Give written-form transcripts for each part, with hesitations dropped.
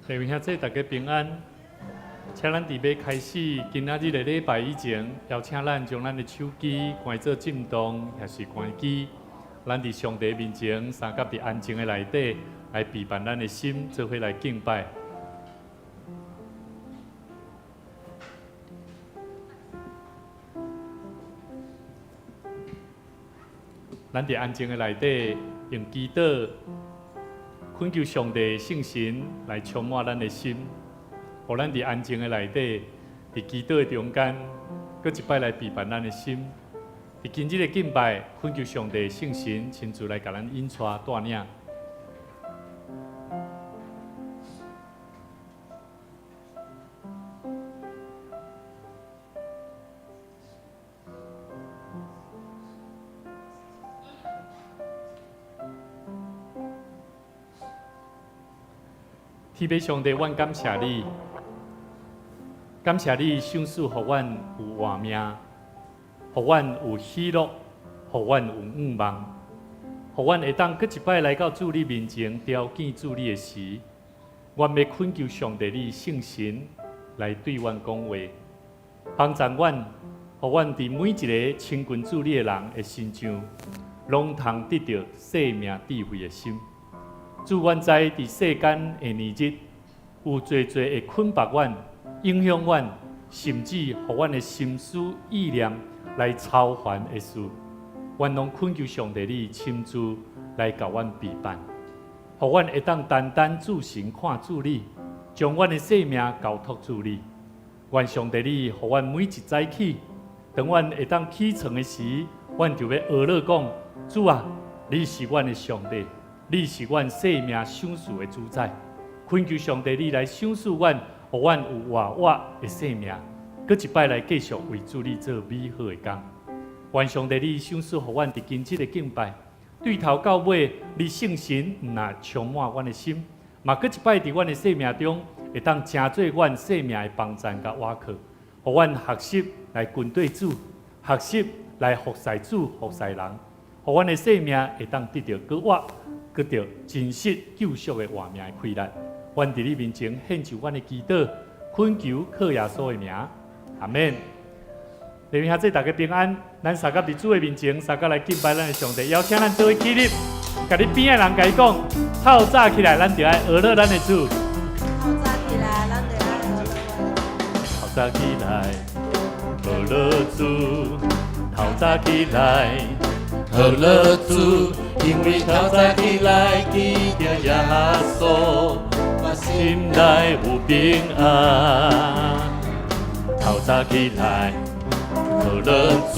弟兄姊妹，大家平安。請咱佇欲開始今仔日的禮拜以前，邀請咱將咱的手機關做震動，抑是關機。咱佇上帝面前，相佮佇安靜的內底，來備辦咱的心，做伙來敬拜。咱佇安靜的內底，用祈禱懇求上帝聖神來充滿咱的心，予咱佇安靜的內底，佇祈禱的中間，閣一擺來備辦咱的心。佇今日的敬拜，懇求上帝聖神親自來共咱引帶帶領。天父上帝，阮感謝你，感謝你賞賜予阮有活命，予阮有喜樂，予阮有向望，予阮會當閣一擺來到主你面前，朝見主你的時，阮欲懇求上帝你聖神來對阮講話，幫助阮，予阮佇每一个親近主你的人的身上，攏通得著生命智慧的心。主，阮知佇世間的年日，有濟濟會捆縛阮、影響阮，甚至予阮的心思意念來操煩的事，阮攏懇求上帝你親自來共阮備辦，予阮會當單單注神看主你，將阮的生命交託主你。願上帝你予阮每一早起，當阮會當起床的時，阮就欲呵咾講：主啊，你是阮的上帝。你是阮生命賞賜的主宰，懇求上帝你來賞賜阮，予阮有活活的生命，閣一擺來繼續為主你做美好的工。願上帝你賞賜予阮佇今日的敬拜，對頭到尾，你聖神毋但充滿阮的心，嘛閣一擺佇阮的生命中，會當成做阮生命的幫贊佮倚靠，予阮學習來跟綴主，學習來服侍主、服侍人，予阮的生命會當得著閣活。得著真實救贖的活命的快樂，阮佇你面前獻上阮的祈禱，懇求靠耶穌的名，阿們。弟兄姊妹，大家平安。咱相佮佇主的面前，相佮來敬拜咱的上帝。邀請咱做伙起立，共你邊仔的人共伊講，透早起來，咱就愛呵咾咱的主。透早起來，咱就愛呵咾。透早起來，呵咾主。透早起來，呵咾主。因為透早起來見著耶穌，我心內有平安。透早起來，呵咾主。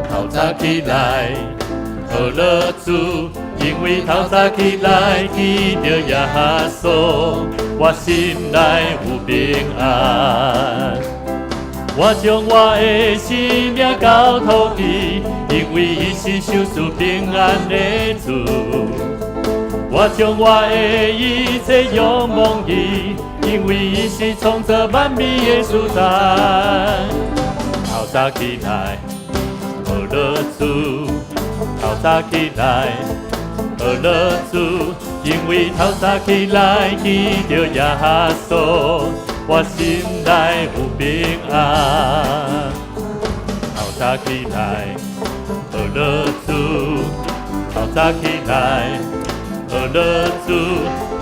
透早起來，呵咾主。因為透早起來見著耶穌，我心內有平安。我將我的生命交託伊，因為伊是賞賜平安的主。我將我的一切仰望伊，因為伊是創造萬物的主宰。透早起來，呵咾主。透早起來，呵咾主，因為透早起來見著耶穌。我心內有平安。透早起來，呵咾主。透早起來，呵咾主。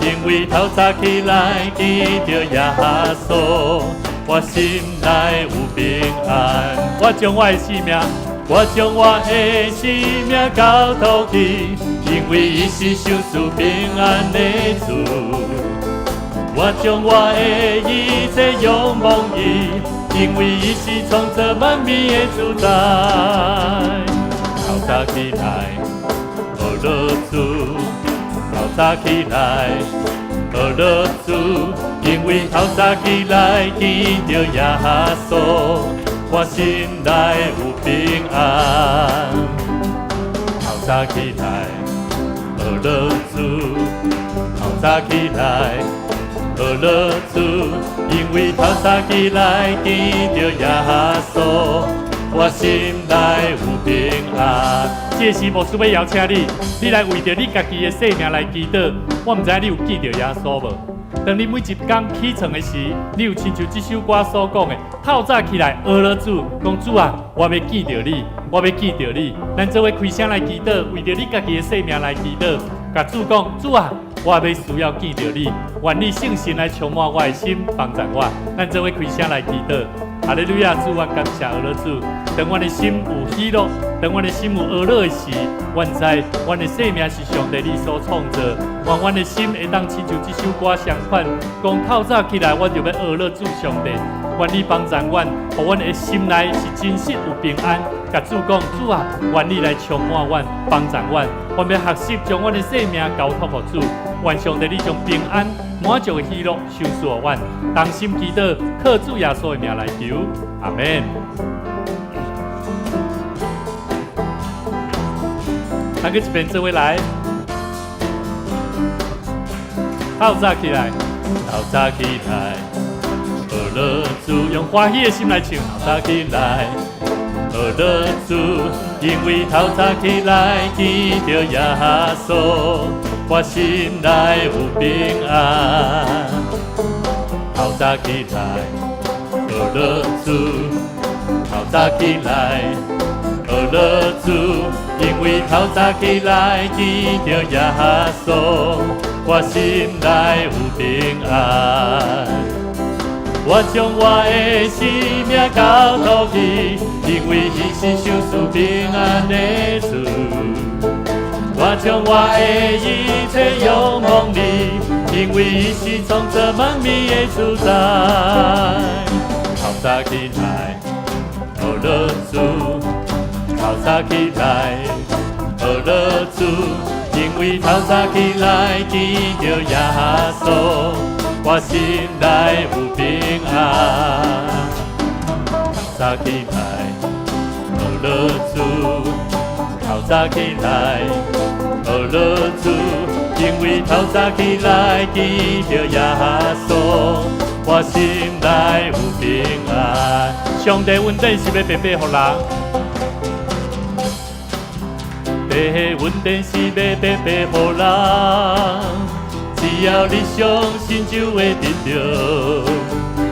因為透早起來見著耶穌，我心內有平安。我將我的生命，我將我的生命交託伊，因為伊是賞賜平安的主。我將我的一切仰望伊，因為伊是創造萬物的主宰。透早起來，呵咾主。透早起來，呵咾主。因為透早起來見著耶穌，我心內有平安。透早起來，呵咾主。透早起來，呵咾主，因為透早起來見著耶穌，我心內有平安。這時牧師欲邀請你，你來為著你家己的生命來祈禱。我毋知影你有見著耶穌無？當你每一工起床的時，你有親像這首歌所講的，透早起來學了主，講主啊，我欲見著你，我欲見著你。咱做伙開聲來祈禱，為著你家己的性命來祈禱，共主講，主啊，我欲需要見著你，願你聖神來充滿我的心，幫助我。咱做伙開聲來祈禱。哈利路亞，主，阮感謝阿主。當阮的心有喜樂，當阮的心有喜樂的時，阮知阮的生命是上帝你所創造。願阮的心會當親像這首歌相款，講透早起來，我就欲學了主上帝。願你幫助阮，予阮的心內是真實有平安。共主講，主啊，願你來充滿阮，幫助阮。阮欲學習將阮的生命交託予主。願上帝你將平安、滿足的喜樂賞賜予阮。同心祈禱，靠主耶穌的名來求，阿門。咱閣一遍做伙來，透早起來，透早起來，學了主，用歡喜的心來唱，透早起來，學了主，因為透早起來見著耶穌，我心內有平安。透早起來，學了主，透早起來，學了主，因為透早起來見著耶穌，我心內有平安。我將我的生命交託伊，因為伊是賞賜平安的主。我將我的一切仰望你，因為伊是創造萬物的主宰。透早起來，學了主，透早起來，學了主，因為透早起來見著耶穌，我心內有平安。透早起來，學了主，透早起來，學了主，因為透早起來見著耶穌，我心內有平安。上帝恩典是欲白白予人，帝恩典是欲白白予人，只要你相信就會得著。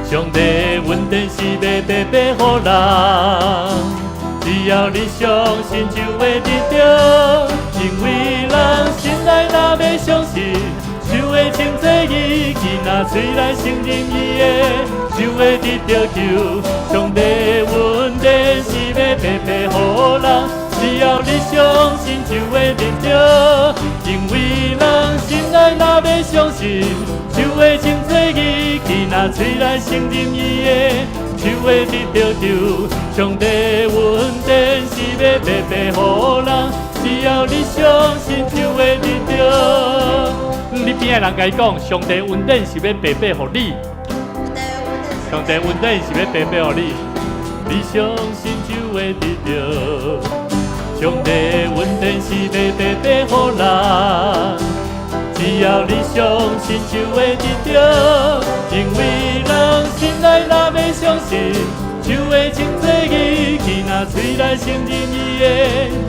上帝恩典是欲白白予人，只要你相信就會得著。因為人心內若欲相信，就會稱做義，囡仔喙內承認伊的，就會得著救。上帝恩典是欲白白予人，只要你相信就會得著。因為人心內若欲相信，就會稱做義，囡仔喙內承認伊的，就會得著救。上帝恩典是欲白白予人，只要你相信就會得著。你邊仔人共伊講，上帝恩典是欲白白予你。上帝恩典是欲白白予你，你相信就會得著。上帝恩典是欲白白予人，只要你相信就會得著。因為人心內若欲相信，就會稱做義，囡仔喙內承認伊的，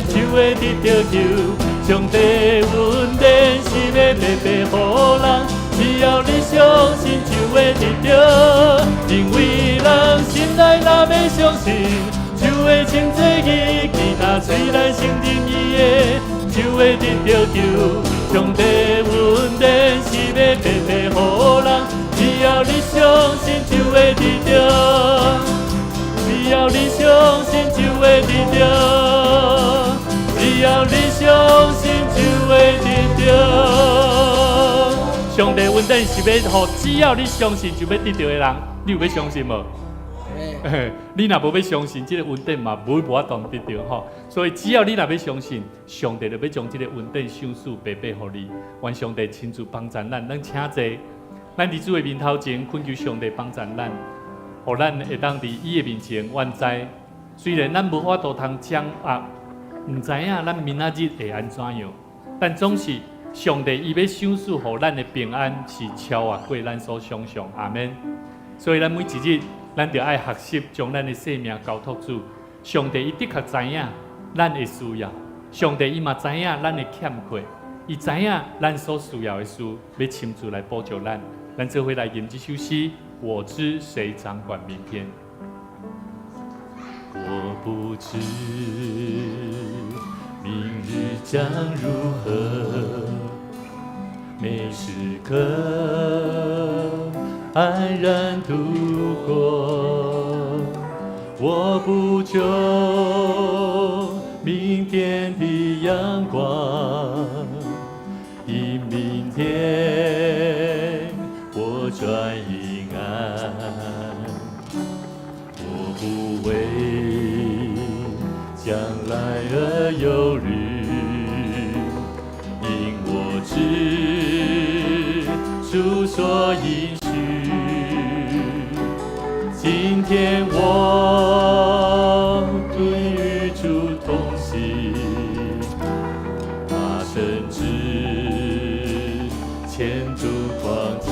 就會得著救。上帝恩典是欲白白予人，只要你相信就會得著。因為人心內若欲相信，就會稱做義，囡仔喙內承認伊的，就會得著救。上帝恩典是欲白白予人，只要你相信就會得著。只要你相信就會得著。只要你相信就會得著。上帝恩典是欲予，只要你相信就欲得著的人，你有欲相信無？你若無欲相信，這个恩典嘛無法度得著吼。所以只要你若欲相信，上帝就欲將這个恩典賞賜白白予你。願上帝親自幫助咱，咱請坐，咱佇主的面頭前懇求上帝幫助咱，予咱會當佇伊的面前，阮知雖然咱無法度通掌握，毋知影咱明仔日會按怎樣，但總是上帝伊欲賞賜予咱的平安是超越過咱所想象。阿門。所以咱每一日，咱著愛學習將咱的生命交託主。上帝伊的確知影咱的需要，上帝伊嘛知影咱的欠缺，伊知影咱所需要的事，欲親自來補足咱。咱做伙來吟這首詩，我知誰掌管明天。我不知明日將如何，每時刻安然度過。我不求明天的陽光，因明天我轉陰暗。我不為將來而憂慮，因我知主所應許。今天我必與主同行，他深知前途光景，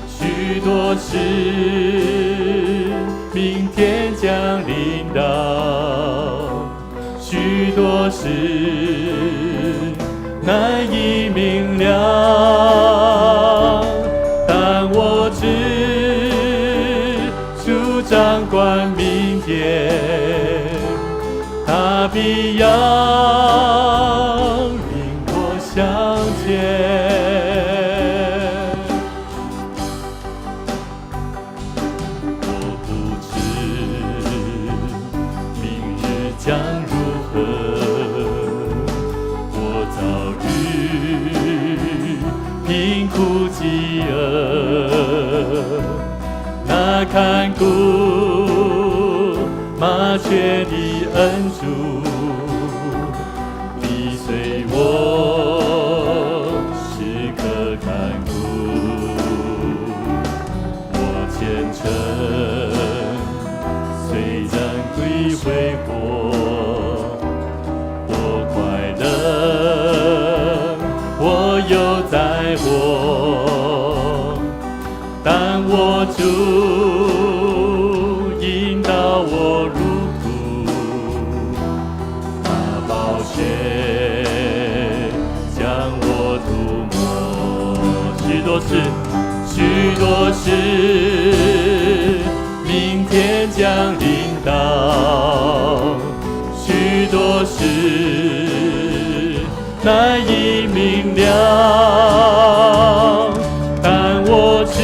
許多事明天將臨到，許多事難以明了，但我知主掌管明天，他必要領我向前。我不知明日將如何，我遭遇貧苦飢餓，那看顧麻雀的恩主，必隨我時刻看顧。我前程雖然歸揮霍，我快樂，我有災禍，但我主引導我路途，他寶血將我塗抹。許多事，許多事，明天將臨到，許多事難以明了，但我知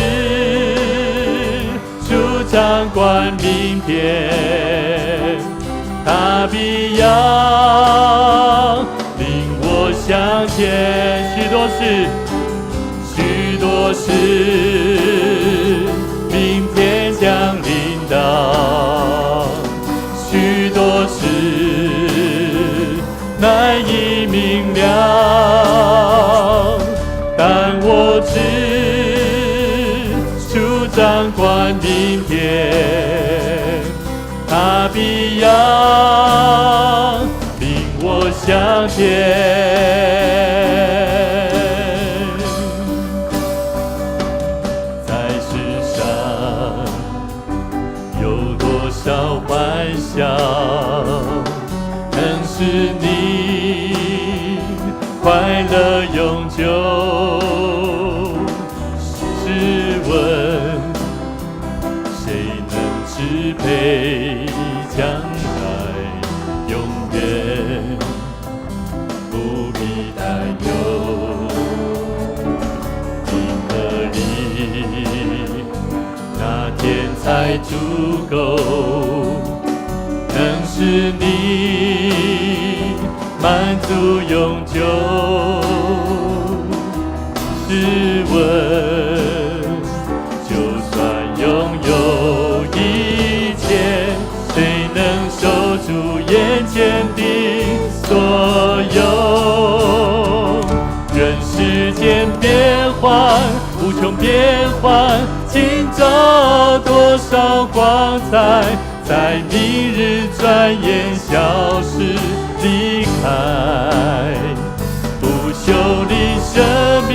主掌管明天，他必要領我向前。許多事，許多事，明天將臨到，許多事難以明了，但我知主掌管明天，他必要領我向前。在世上有多少歡笑，能使你快樂永久？試問誰能支配將來？永遠不必擔憂，銀河裡那錢財足夠，能使你滿足永久？試問，就算擁有一切，誰能守住眼前的所有？任世間變幻，無窮變幻，今朝多少光彩，在明日轉眼消失離開。不朽的生命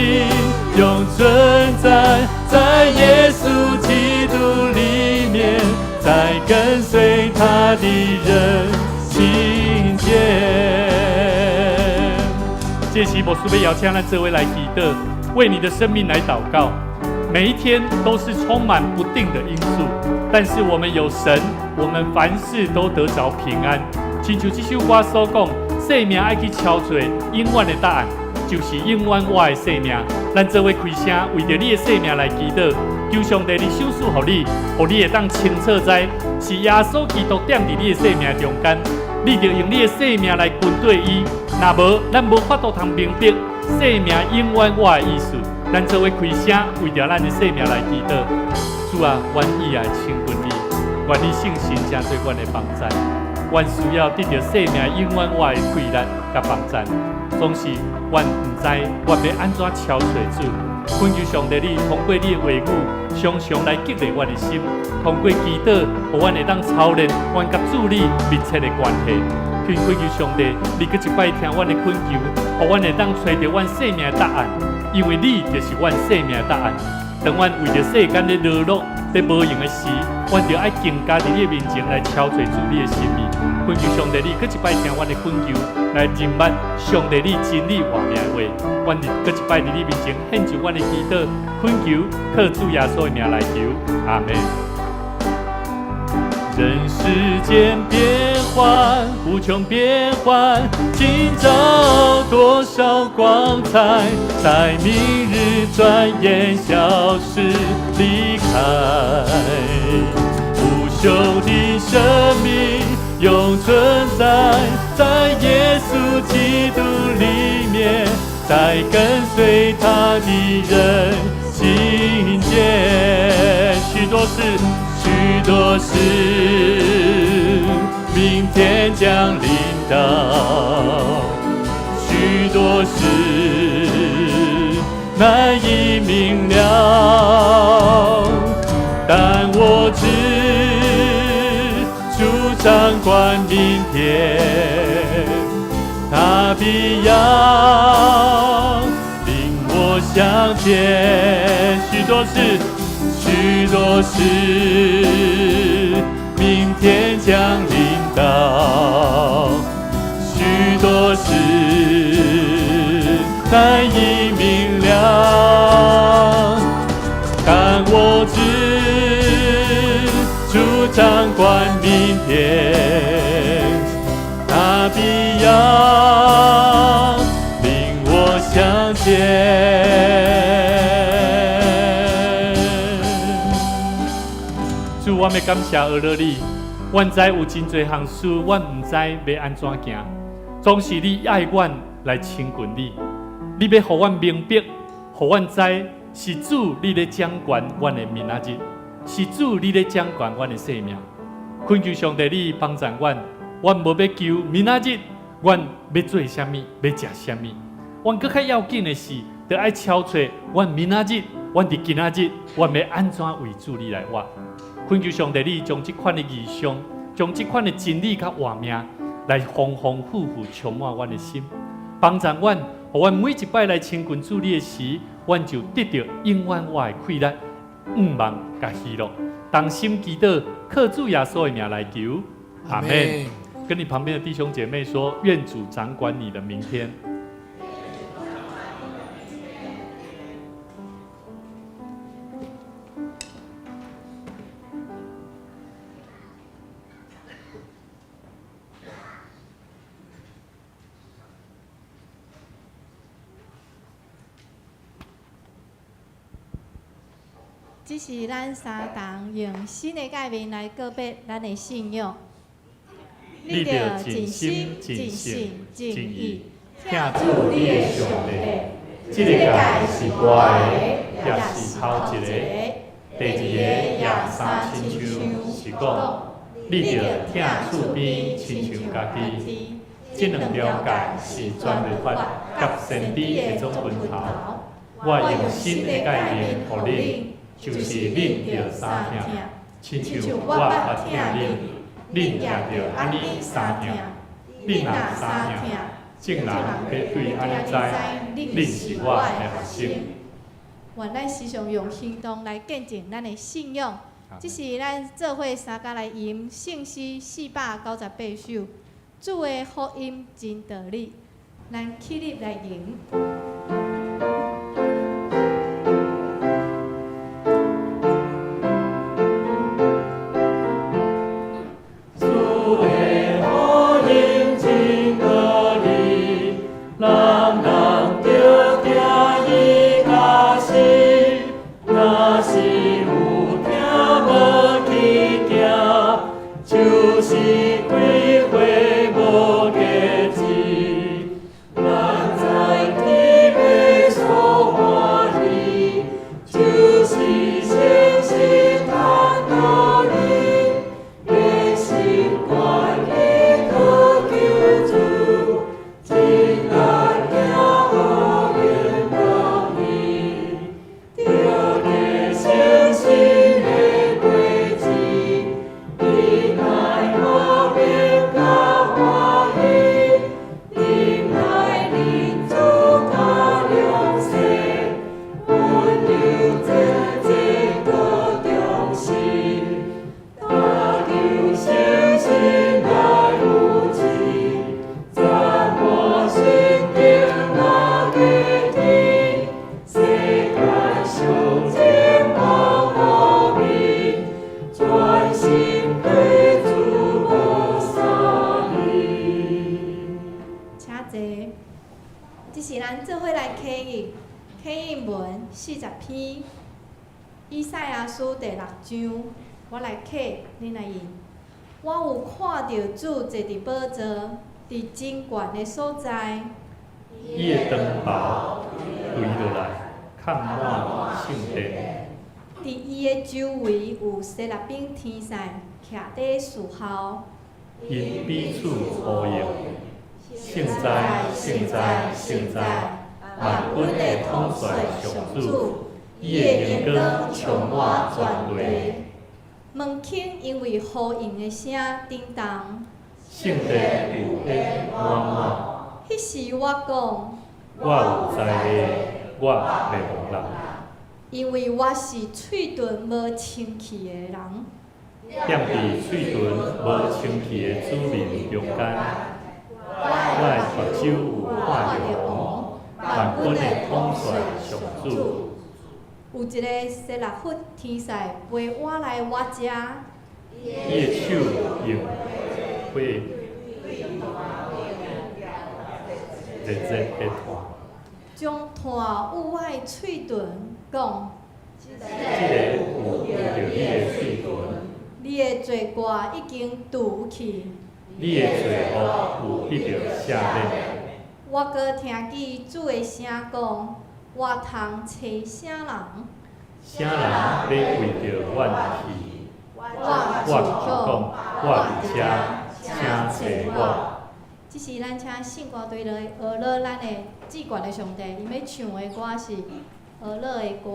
永存在，在耶穌基督裡面，在跟隨他的人心間。這時牧師欲邀請咱做伙來祈禱。為你的生命來禱告。每一天都是充滿不定的因素，但是我們有神，我們凡事都得著平安。親像這首歌所講，生命愛去敲揣永遠的答案，就是永遠我的生命。咱做伙開聲，為著你的生命來祈禱，求上帝你賞賜予你，予你會當清楚知，是耶穌基督踮佇你的生命中間，你著用你的生命來跟綴伊。若無，咱無法度通明白生命永遠我的意思。咱做伙開聲，為著咱的生命來祈禱。主啊，阮意愛親近你，願你聖神成做阮的幫贊。阮需要得著生命永遠我的氣力佮幫贊。總是阮毋知阮欲按怎敲揣主。懇求上帝，你通過你的話語，常常來激勵阮的心；通過祈禱，予阮會當操練阮佮主你密切的關係。懇求上帝，你閣一擺聽阮的懇求，予阮會當揣著阮生命的答案。因為你就是阮生命的答案。當阮為著世間咧勞碌、咧無閒的時，阮就愛更加佇你的面前來敲揣主你的心意。懇求上帝，你閣一擺聽阮的懇求，來認捌上帝你真理活命的話。阮閣一擺佇你面前獻上阮的祈禱，懇求靠主耶穌的名來求，阿們。人世間變幻，無窮變幻，今朝多少光彩，在明日轉眼消失離開。不朽的生命永存在，在耶穌基督裡面，在跟隨他的人心間，許多事。許多事，明天將臨到；許多事難以明了，但我知主掌管明天，他必要領我向前。許多事。許多事，明天將臨到；許多事難以明了，但我知主掌管明天，他必要領我向前。主，我欲感謝阿樂你。阮知有真濟項事，阮毋知欲按怎行。總是你愛阮來親近你，你欲予阮明白，予阮知是主你咧掌管阮的明仔日，是主你咧掌管阮的生命。懇求上帝你幫贊阮，阮無欲求明仔日，阮欲做啥物，欲食啥物。阮閣較要緊的是，著愛敲揣阮明仔日，阮佇今仔日，阮欲按怎為主你來活。懇求上帝，你將這款的異象，將這款的真理佮活命，來豐豐富富充滿阮的心，幫助阮，予阮每一擺來親近主你的時，阮就得著永遠活的氣力、向望佮喜樂。同心祈禱，靠主耶穌的名來求，阿們。跟你旁邊的弟兄姐妹說：願主掌管你的明天。這是咱三同用新的誡命來告別咱的信仰。你著盡心、盡性、盡意，疼主你的上帝。這个誡是大的，也是頭一個。第二個也相親像，是講你著疼厝邊親像家己。這兩條誡是全律法佮先知的總分頭。我用新的誡命予恁，就是恁著相疼，親像我捌疼恁，恁也著按呢相疼。恁若相疼，眾人欲對按呢知，恁是我的學生。願咱時常用行動來見證咱的信仰。這是咱做伙三工來吟聖詩498首，主的福音真道理，咱起立來吟。以賽亞書第六章，我來啟，恁來引。我有看著主坐佇寶座，佇真懸的所在。伊的長袍垂落來，崁滿聖殿。佇伊的周圍有洗拉賓天使徛佇侍候。𪜶彼此呼應，聖哉，聖哉，聖哉！萬軍的統帥上主，伊的榮光充滿全地。門框因為呼應的聲震動。聖殿有煙滿滿。彼時我講，我有災禍，我迷茫人。因為我是喙唇無清氣的人。踮佇喙唇無清氣的子民中間，我的目睭有看著王，萬軍的統帥上主。有一个洗拉弗天使飛倚來我遮。伊的手用火熱熱的炭，將炭與我的喙唇講，這个有遇著你的喙唇，你的罪過已經除去，你的罪惡有得著赦免。我閣聽見主的聲講，我通揣啥人？啥人欲為著阮去？我我就講，我佇遮，請揣我。這是咱請聖歌隊來學樂咱的至懸的上帝，𪜶欲唱的歌是呵咾的歌。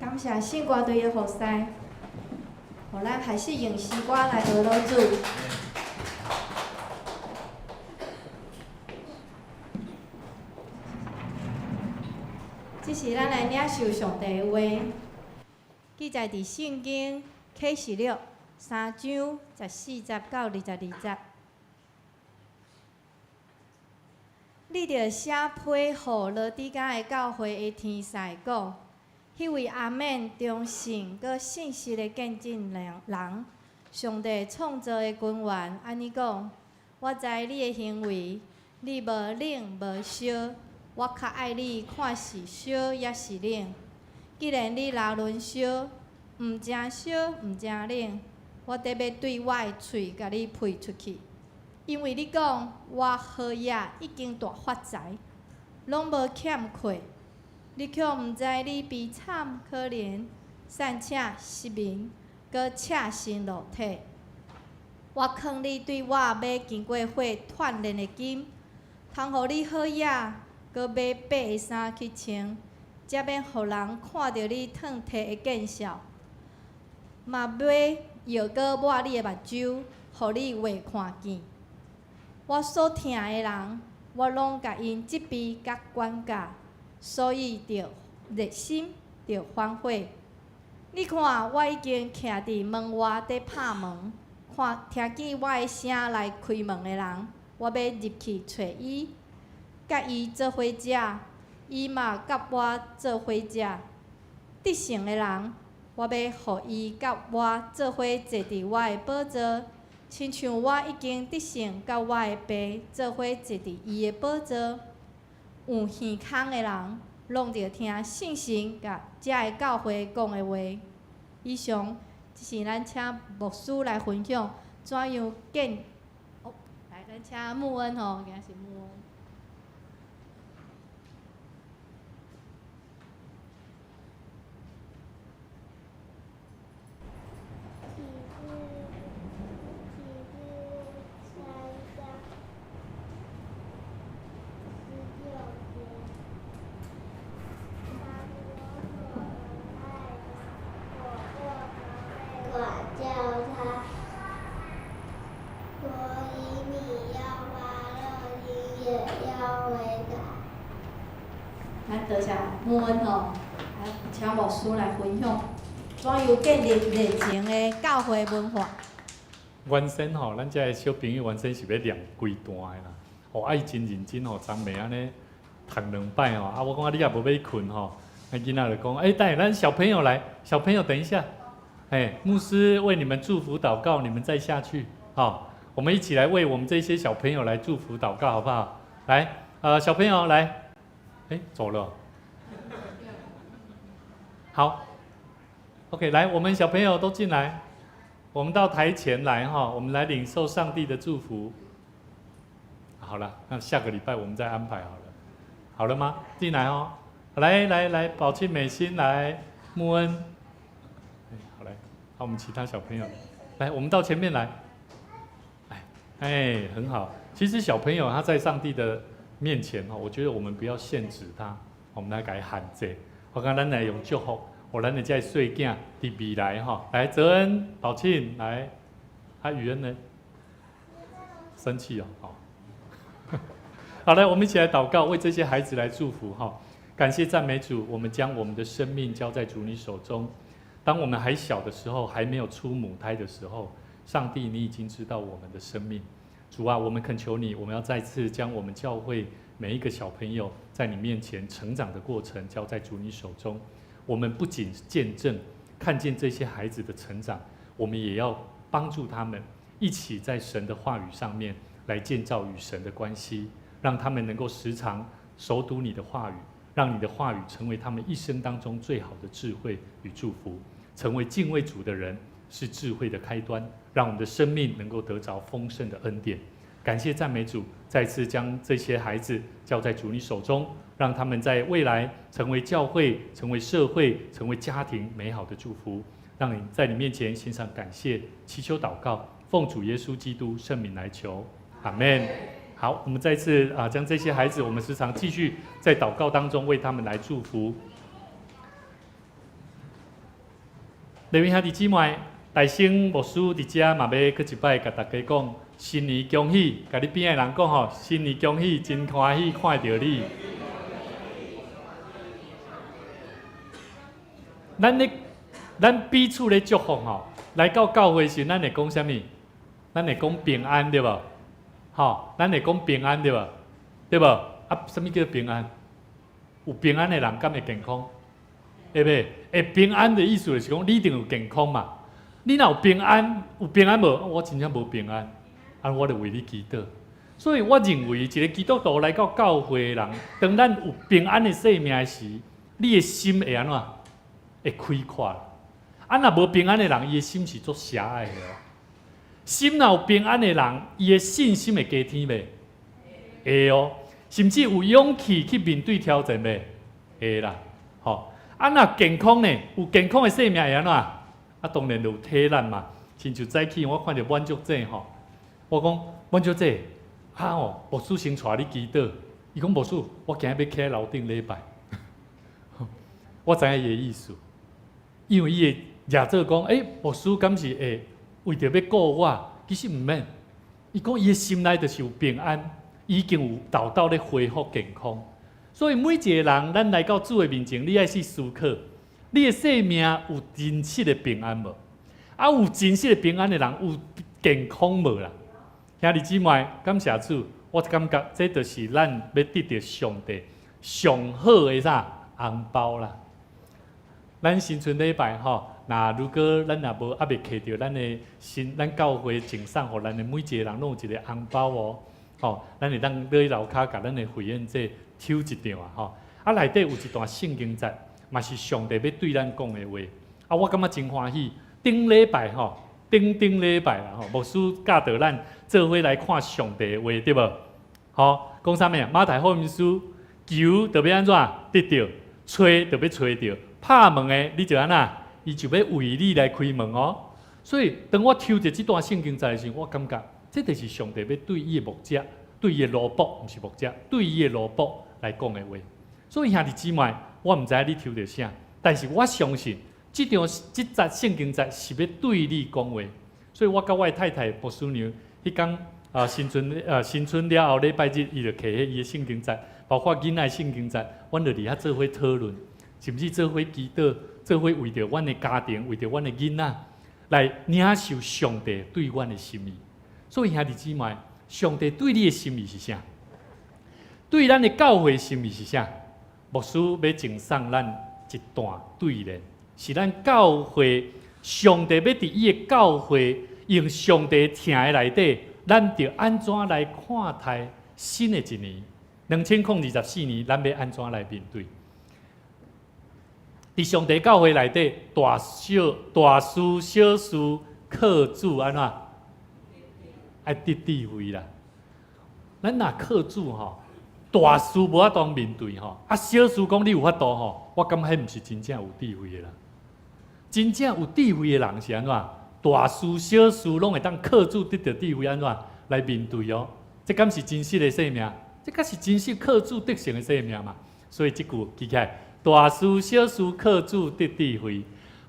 感謝聖歌隊的服侍，予咱開始用詩歌來呵咾主。這是咱來領受上帝的話，記載佇聖經啟示錄三章十四節到22節。你著寫批予羅底迦的教會的天使講，彼位阿們忠信閣信實的見證人，上帝創造的根源，按呢講：我知你的行為，你無冷無燒，我較愛你看是燒抑是冷。既然你若輪燒，毋誠燒毋誠冷，我得欲對我的喙共你噴出去。因為你講我好額已經大發財，攏無欠缺，你卻毋知你悲慘可憐，散且失明，閣赤身露體。我勸你對我買經過火鍛煉的金，通予你好額，閣買白的衫去穿，才免予人看著你褪褪的見笑。嘛買藥膏抹你的目睭，予你會看見。我所疼的人，我攏共𪜶責備佮管教，所以著熱心，著反悔。你看，我已經徛佇門外佇拍門，看聽見我的聲來開門的人，我欲入去揣伊，佮伊做伙食，伊嘛佮我做伙食。得勝的人，我欲予伊佮我做伙坐佇我的寶座，親像我已經得勝，佮我的爸做伙坐佇伊的寶座。有耳孔的人，攏著聽聖神共遮的教會講的話。以上，這是咱請牧師來分享怎樣建。哦，來，咱請穆恩吼，今仔是穆恩。啟示3章19節，凡我所愛的，我就責備管教他，所以你要發熱心，也要悔改。咱多謝穆恩吼，啊，請牧師來分享怎樣建立熱情的教會文化。原先吼，咱遮的小朋友原先是欲念規段的啦。哦，啊伊真認真吼，昨暝按呢讀兩擺吼。啊，我講啊，你也無欲睏吼。那囡仔就講，欸，等下咱小朋友來，小朋友等一下，欸，牧師為你們祝福禱告，你們再下去，好，我們一起來為我們這些小朋友來祝福禱告，好不好？來，小朋友來，欸，走了。好，OK，來，我們小朋友都進來，我們到台前來哈，我們來領受上帝的祝福。好了，那下個禮拜我們再安排好了，好了嗎？進來哦，來來來，寶慶美心來，穆恩，好來，好，我們其他小朋友來，我們到前面來，哎哎，很好。其實小朋友他在上帝的面前哈，我覺得我們不要限制他，我們來共伊限制。我講咱來用祝福，予咱的這細囝佇未來哈，來澤恩、寶慶來，啊宇恩呢？生氣哦，好。好來，我們一起來禱告，為這些孩子來祝福哈。感謝讚美主，我們將我們的生命交在主你手中。當我們還小的時候，還沒有出母胎的時候，上帝你已經知道我們的生命。主啊，我們懇求你，我們要再次將我們教會每一個小朋友在你面前成長的過程交在主你手中。我們不僅見證看見這些孩子的成長，我們也要幫助他們一起在神的話語上面來建造與神的關係，讓他們能夠時常熟讀你的話語，讓你的話語成為他們一生當中最好的智慧與祝福。成為敬畏主的人是智慧的開端，讓我們的生命能夠得着豐盛的恩典。感謝讚美主，再次將這些孩子交在主你手中，讓他們在未來成為教會、成為社會、成為家庭美好的祝福。讓你在你面前獻上感謝、祈求、禱告，奉主耶穌基督聖名來求，阿門。好，我們再次啊，將這些孩子，我們時常繼續在禱告當中為他們來祝福。各位兄弟姊妹，大星牧師佇遮嘛欲閣一擺共大家講，新年恭喜！共你邊仔的人講吼，新年恭喜，真歡喜看著你。咱咧，咱彼此咧祝福吼，來到教會時，咱會講啥物？咱會講平安對無？吼，咱會講平安對無？對無？啊，啥物叫平安？有平安的人敢會健康？會袂？會平安的意思就是講，你一定有健康嘛。你若有平安，有平安無？我真正無平安，啊，我就為你祈禱。所以我認為，一個基督徒來到教會的人，當咱有平安的生命時，你的心會按怎？會開闊。啊，若無平安的人，伊的心是足狹隘的。心若有平安的人，伊的信心會加添袂？會哦，甚至有勇氣去面對挑戰袂？會啦，吼。啊，若健康呢？有健康的生命會按怎？啊，當然就有體力嘛。親像早起我看著滿足姐吼，我講滿足姐，啊哦，牧師先帶你祈禱。伊講牧師，我今日欲徛樓頂禮拜。我知影伊的意思，因為伊會掠做講，欸，牧師敢是會為著欲顧我？其實毋免。伊講伊的心內就是有平安，已經有沓沓咧恢復健康。所以每一個人，咱來到主的面前，你愛去思考，你的生命有真實的平安無？啊，有真實的平安的人，有健康無啦？兄弟姊妹，感謝主，我感覺這就是咱欲得著上帝上好的啥紅包啦。咱新春禮拜吼，若如果咱若無猶未摕著咱的新，咱教會贈送予咱的每一個人攏有一個紅包哦，吼，咱會當落去樓跤共咱的會員者抽一張啊，吼。啊，內底有一段聖經節，嘛是上帝欲對咱講的話。啊，我感覺真歡喜。頂禮拜吼，頂頂禮拜啦吼，牧師教導咱做伙來看上帝的話，對無？吼，講啥物啊？馬太福音書，求就欲按怎得著，揣就欲揣著，拍門的你就按怎，伊就欲為你來開門哦。所以當我抽著這段聖經節的時，我感覺這就是上帝欲對伊的牧者，對伊的奴僕，毋是牧者，對伊的奴僕來講的話。所以兄弟姊妹，我毋知影你抽著啥，但是我相信這張這節聖經節是欲對你講話。所以我佮我的太太牧師娘，彼工啊新春啊新春了後禮拜日，伊就摕彼伊的聖經節，包括囡仔的聖經節，阮就佇遐做伙討論，甚至做伙祈禱，做伙為著阮的家庭，為著阮的囡仔來領受上帝對阮的心意。所以兄弟姊妹，上帝對你的心意是啥？對咱的教會心意是啥？牧師欲贈送咱一段對聯，是咱教會上帝欲佇伊的教會用上帝疼的內底，咱著按怎來看待新的一年，2024年，咱欲按怎來面對？佇上帝教會內底，大小大事小事靠主按怎？愛得智慧啦。咱若靠主吼，大事無法度面對吼，啊小事講你有法度吼，我感覺彼毋是真正有智慧的人。真正有智慧的人是按怎？大事小事攏會當靠主得著智慧，按怎來面對哦？這敢是真實的生命？這敢是真實靠主得勝的生命嘛？所以這句記起來：大事小事靠主得智慧，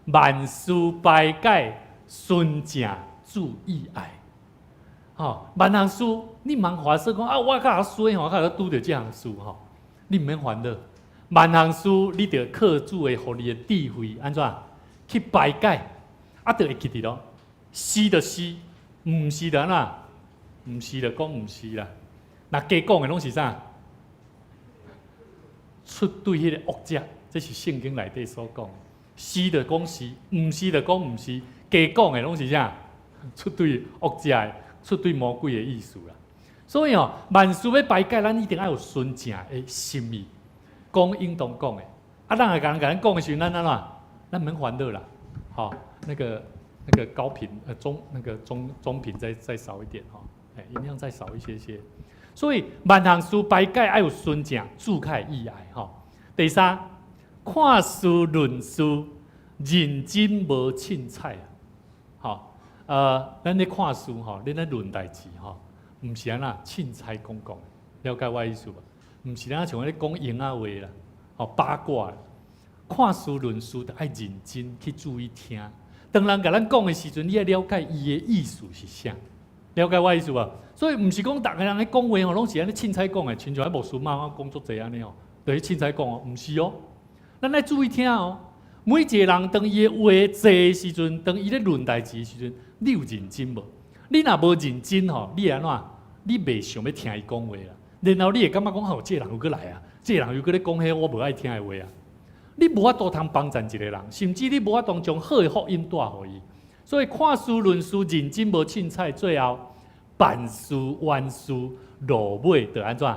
萬事排解純正主意愛。吼，萬項事你毋通煩惱講啊，我較衰吼，較會拄著這項事吼，你毋免煩惱。萬項事你著靠主的予你的智慧，按怎去排解，啊，就會記得咯。是就是，毋是就按怎？毋是就講毋是啦。若加講的攏是啥？出對彼个惡者，這是聖經內底所講。是就講是，毋是就講毋是，加講的攏是啥？出對惡者的，出對魔鬼的意思啦。所以哦，萬事欲排解，咱一定愛有純正的心意，講應當講的。啊，咱若共人共咱講的時陣，咱按怎？咱毋免煩惱啦。吼，那個高頻中那個中頻再少一點吼，欸，音量再少一些些。所以萬項事排解愛有純正主較會意愛吼。第三，看事論事，認真無凊彩啊。吼，咱咧看事吼，咱咧論代誌吼，毋是按怎凊彩講講，了解我意思無？毋是咱像咧講閒仔話啦，吼八卦。看事論事，著愛認真去注意聽。當人共咱講的時陣，你愛了解伊的意思是啥？了解我意思無？所以毋是講逐个人咧講話吼，攏是按呢凊彩講的，親像彼牧師媽媽講足濟按呢吼，就是凊彩講哦，毋是哦。咱愛注意聽哦。每一个人當伊的話濟的時陣，當伊咧論代誌的時陣，你有認真無？你若無認真吼，你會按怎？你袂想欲聽伊講話啦。然後你會感覺講吼，這個人又閣來啊，這個人又閣咧講彼我無愛聽的話啊。你無法度通幫贊一個人，甚至你無法度將好的福音帶予伊。所以看事論事認真無凊彩，最後辦事完事落尾就按怎？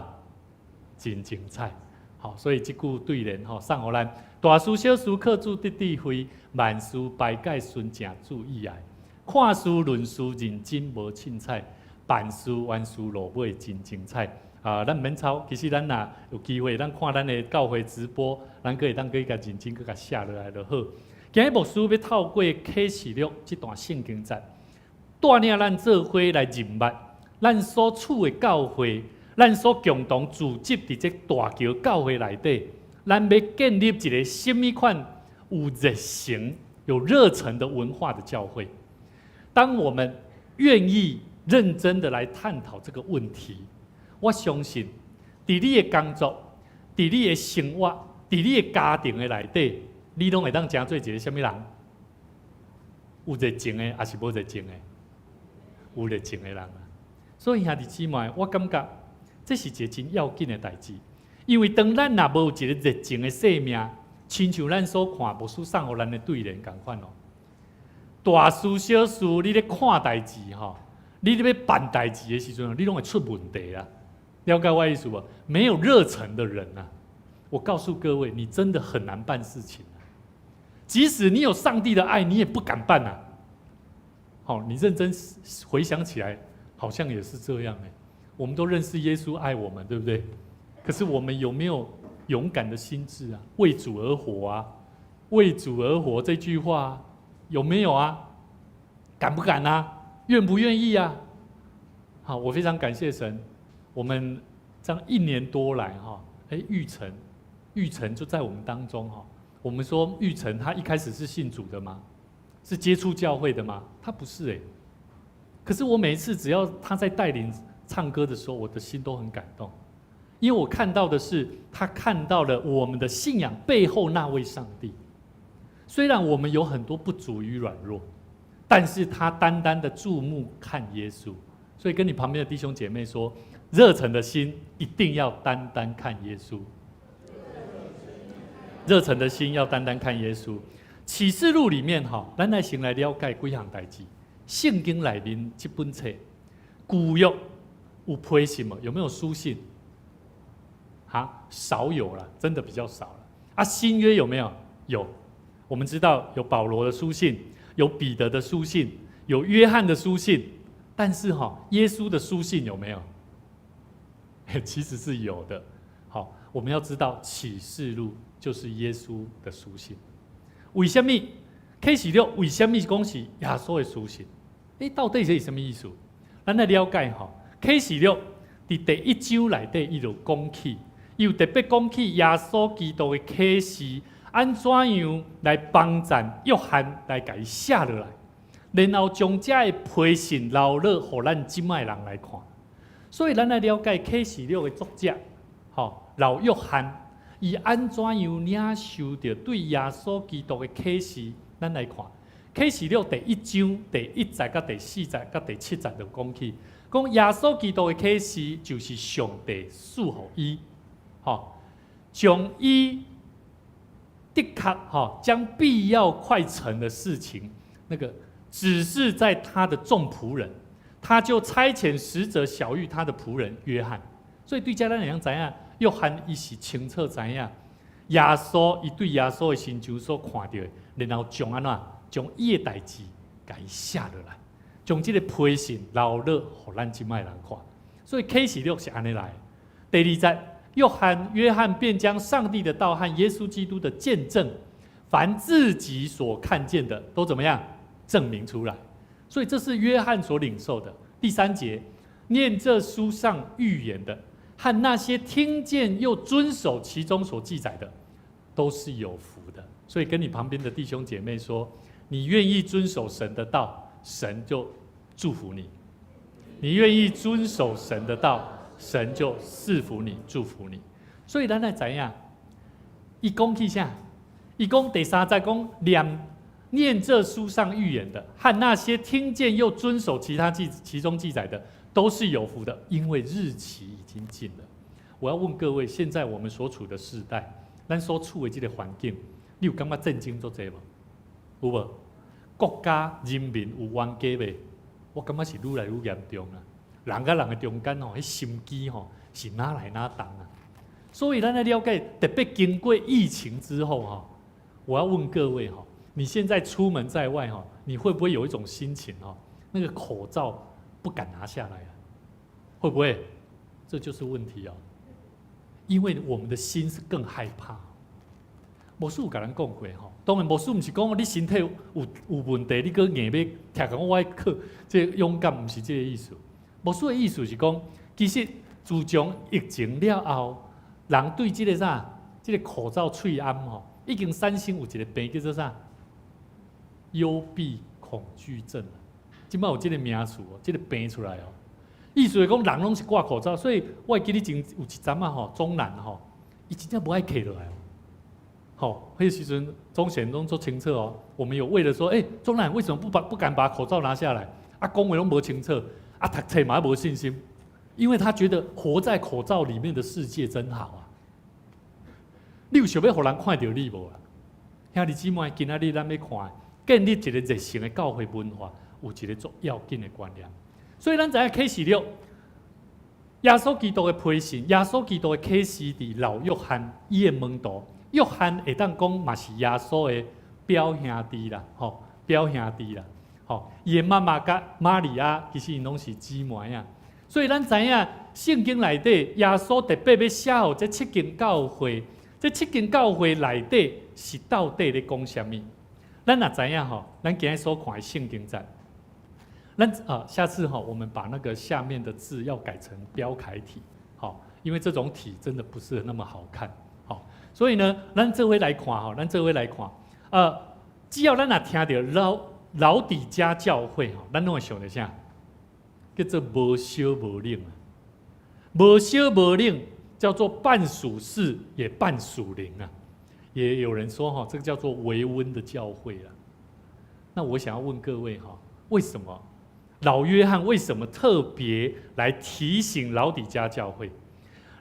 真精彩。好，所以這句對聯吼送予咱：大事小事靠主得智慧，萬事排解純正注意愛。看事論事認真無凊彩，辦事完事落尾真精彩。啊，咱毋免抄，其實咱若有機會，咱看咱的教會直播，咱閣會當閣共認真閣共寫落來就好。今日牧師欲透過啟示錄這段聖經節，帶領咱做伙來認捌咱所處的教會，咱所共同組織佇這大橋教會內底，咱欲建立一個啥物款有熱誠、有熱忱的文化的教會。當我們願意認真的來探討這個問題，我相信，佇你的工作、佇你的生活、佇你的家庭的內底，你攏會當成做一個啥物人？有熱情的，抑是無熱情的？有熱情的人啊！所以兄弟姊妹，我感覺這是一個真要緊的代誌，因為當咱若無一個熱情的生命，親像咱所看牧師送予咱的對聯仝款哦。大事小事，你咧看代誌吼，你咧欲辦代誌的時陣，你攏會出問題啊！了解我意思無？沒有熱忱的人啊，我告訴各位，你真的很難辦事情啊。即使你有上帝的愛，你也不敢辦啊。好，你認真回想起來，好像也是這樣欸。我們都認識耶穌愛我們，對不對？可是我們有沒有勇敢的心志啊？為主而活啊！為主而活這句話有沒有啊？敢不敢啊？願不願意啊？好，我非常感謝神。我們這樣一年多來哈，哎，玉成，玉成就在我們當中哈。我們說玉成他一開始是信主的嗎？是接觸教會的嗎？他不是哎。可是我每一次只要他在帶領唱歌的時候，我的心都很感動，因為我看到的是他看到了我們的信仰背後那位上帝。雖然我們有很多不足與軟弱，但是他單單的注目看耶穌。所以跟你旁邊的弟兄姐妹說，熱忱的心一定要單單看耶穌。熱忱的心要單單看耶穌。啟示錄裡面哈，咱來先來了解幾項代誌。聖經內面這本冊，舊約有批信無？有沒有書信？哈，少有了，真的比較少了。啊，新約有沒有？有。我們知道有保羅的書信，有彼得的書信，有約翰的書信，但是哈，耶穌的書信有沒有？其實是有的。好，我們要知道啟示錄就是耶穌的書信。為什麼啟示錄為什麼講是耶穌的書信？欸，到底這是啥物意思？咱來了解吼，啟示錄佇第一章內底，伊就講起，伊有特別講起耶穌基督的啟示，按怎樣來幫贊約翰來共伊寫落來，然後將這个批信留落予咱這擺人來看。所以，咱來了解啟示錄的作者，吼，老約翰，伊按怎樣領受著對耶穌基督的啟示？咱來看啟示錄第一章第一節佮第四節佮第七節就講起，講耶穌基督的啟示就是上帝賜予伊，吼，將伊的確吼將必要快成的事情，那個指示在他的眾僕人。他就差遣使者曉諭他的僕人約翰，所以對這咱會當知影，約翰伊是清楚知影耶穌，伊對耶穌的身上所看著的，然後將按怎將伊的代誌共伊寫落來，將這個批信留落予咱這擺人看。所以啟示錄是按呢來。第二節，約翰便將上帝的道和耶穌基督的見證，凡自己所看見的，都怎麼樣證明出來。所以這是約翰所領受的。第三節，念這書上預言的，和那些聽見又遵守其中所記載的，都是有福的。所以跟你旁邊的弟兄姐妹說，你願意遵守神的道，神就祝福你；你願意遵守神的道，神就賜福你，祝福你。所以咱來知影，伊講起啥？伊講第三節講念念這書上預言的，和那些聽見又遵守其他記其中記載的，都是有福的，因為日期已經近了。我要問各位，現在我們所處的世代，咱所處的這個環境，你有感覺戰爭足濟無？有無？國家人民有冤家未？我感覺是愈來愈嚴重啊！人佮人的中間吼，彼心機吼是愈來愈重啊！所以咱來了解，特別經過疫情之後哈，我要問各位哈，你現在出門在外哈，你會不會有一種心情哈？那個口罩不敢拿下來啊？會不會？這就是問題哦。因為我們的心是更害怕。牧師有共咱講過吼，當然牧師毋是講你身體有問題，你閣硬欲聽講我愛靠這個勇敢，毋是這個意思。牧師的意思是講，其實自從疫情了後，人對這個啥，這個口罩喙罨吼，已經產生有一個病叫做啥？幽閉恐懼症。這擺有這個名詞哦，這個病出來哦。意思是講，人攏是掛口罩，所以我會記得前有一陣仔吼，中南吼，伊真正無愛摘落來哦。吼，彼時陣鍾顯攏足清楚哦。我們有為了說，欸，中南為什麼不敢把口罩拿下來？啊，講話攏無清楚，啊，讀冊嘛無信心，因為他覺得活在口罩裡面的世界真好啊。你有想欲予人看著你無啊？兄弟姊妹，今仔日咱欲看建立一個熱誠的教會文化，有一個足要緊的觀念。所以咱知影啟示錄，耶穌基督的批信，耶穌基督的啟示佇老約翰伊的門徒，約翰會當講嘛是耶穌的表兄弟啦，吼，表兄弟啦，吼，伊的媽媽佮瑪利亞其實𪜶攏是姊妹啊。所以咱知影聖經內底耶穌特別欲寫予這七間教會，這七間教會內底是到底咧講啥物？咱若知影吼，咱今日所看的聖經節。咱啊，下次哈，我們把那個下面的字要改成標楷體，好，因為這種體真的不是那麼好看，好，所以呢，咱做伙來看哈，咱做伙來看，只要咱若聽著老底嘉教會哈，咱攏會想著啥？叫做無燒無冷啊，無燒無冷叫做半屬世也半屬靈啊，也有人說哈，這個叫做微溫的教會啊。那我想要問各位哈，為什麼？老約翰為什麼特別來提醒老底嘉教會？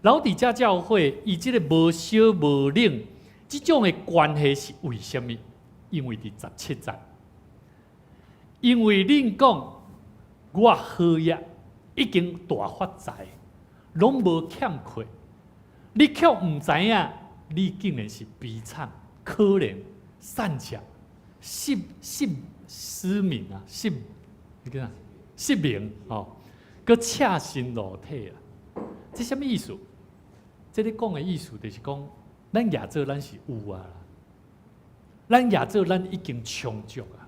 老底嘉教會伊這個無燒無冷這種的關係是為什麼？因為佇17節，因為恁講我好額已經大發財，攏無欠缺，你卻毋知影，你竟然是悲慘、可憐、散赤、失失失明啊，失你看。失明吼，閣赤身露體啊！這啥物意思？這咧講的意思就是講，咱亞做咱是有啊，咱亞做咱已經充足啊。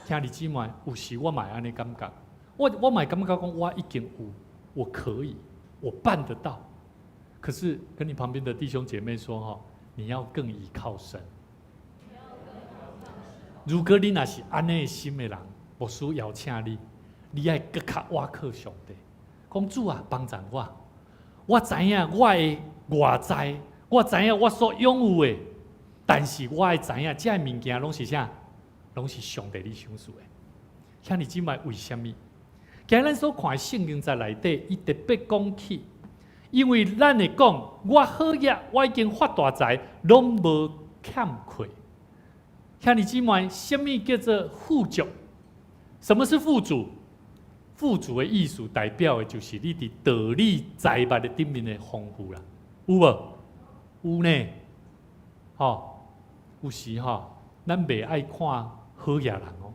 兄弟姊妹，有時我嘛會按呢感覺，我嘛會感覺講我已經有，我可以，我辦得到。可是跟你旁邊的弟兄姐妹說吼，你要更倚靠神。如果你若是按呢心的人，牧師邀請你。你愛閣較倚靠上帝，講主啊，幫助我。我知影我的外在，我知影我所擁有的，但是我愛知影，這个物件攏是啥？攏是上帝你賞賜的。兄弟姊妹，為啥物？今日咱所看的聖經節內底，伊特別講起，因為咱會講，我好額，我已經發大財，攏無欠缺。兄弟姊妹，啥物叫做富足？什麼是富足？富足的意思代表的就是你佇道理財物的頂面的豐富啦，有無？有呢，吼，有時吼，咱袂愛看好額人哦。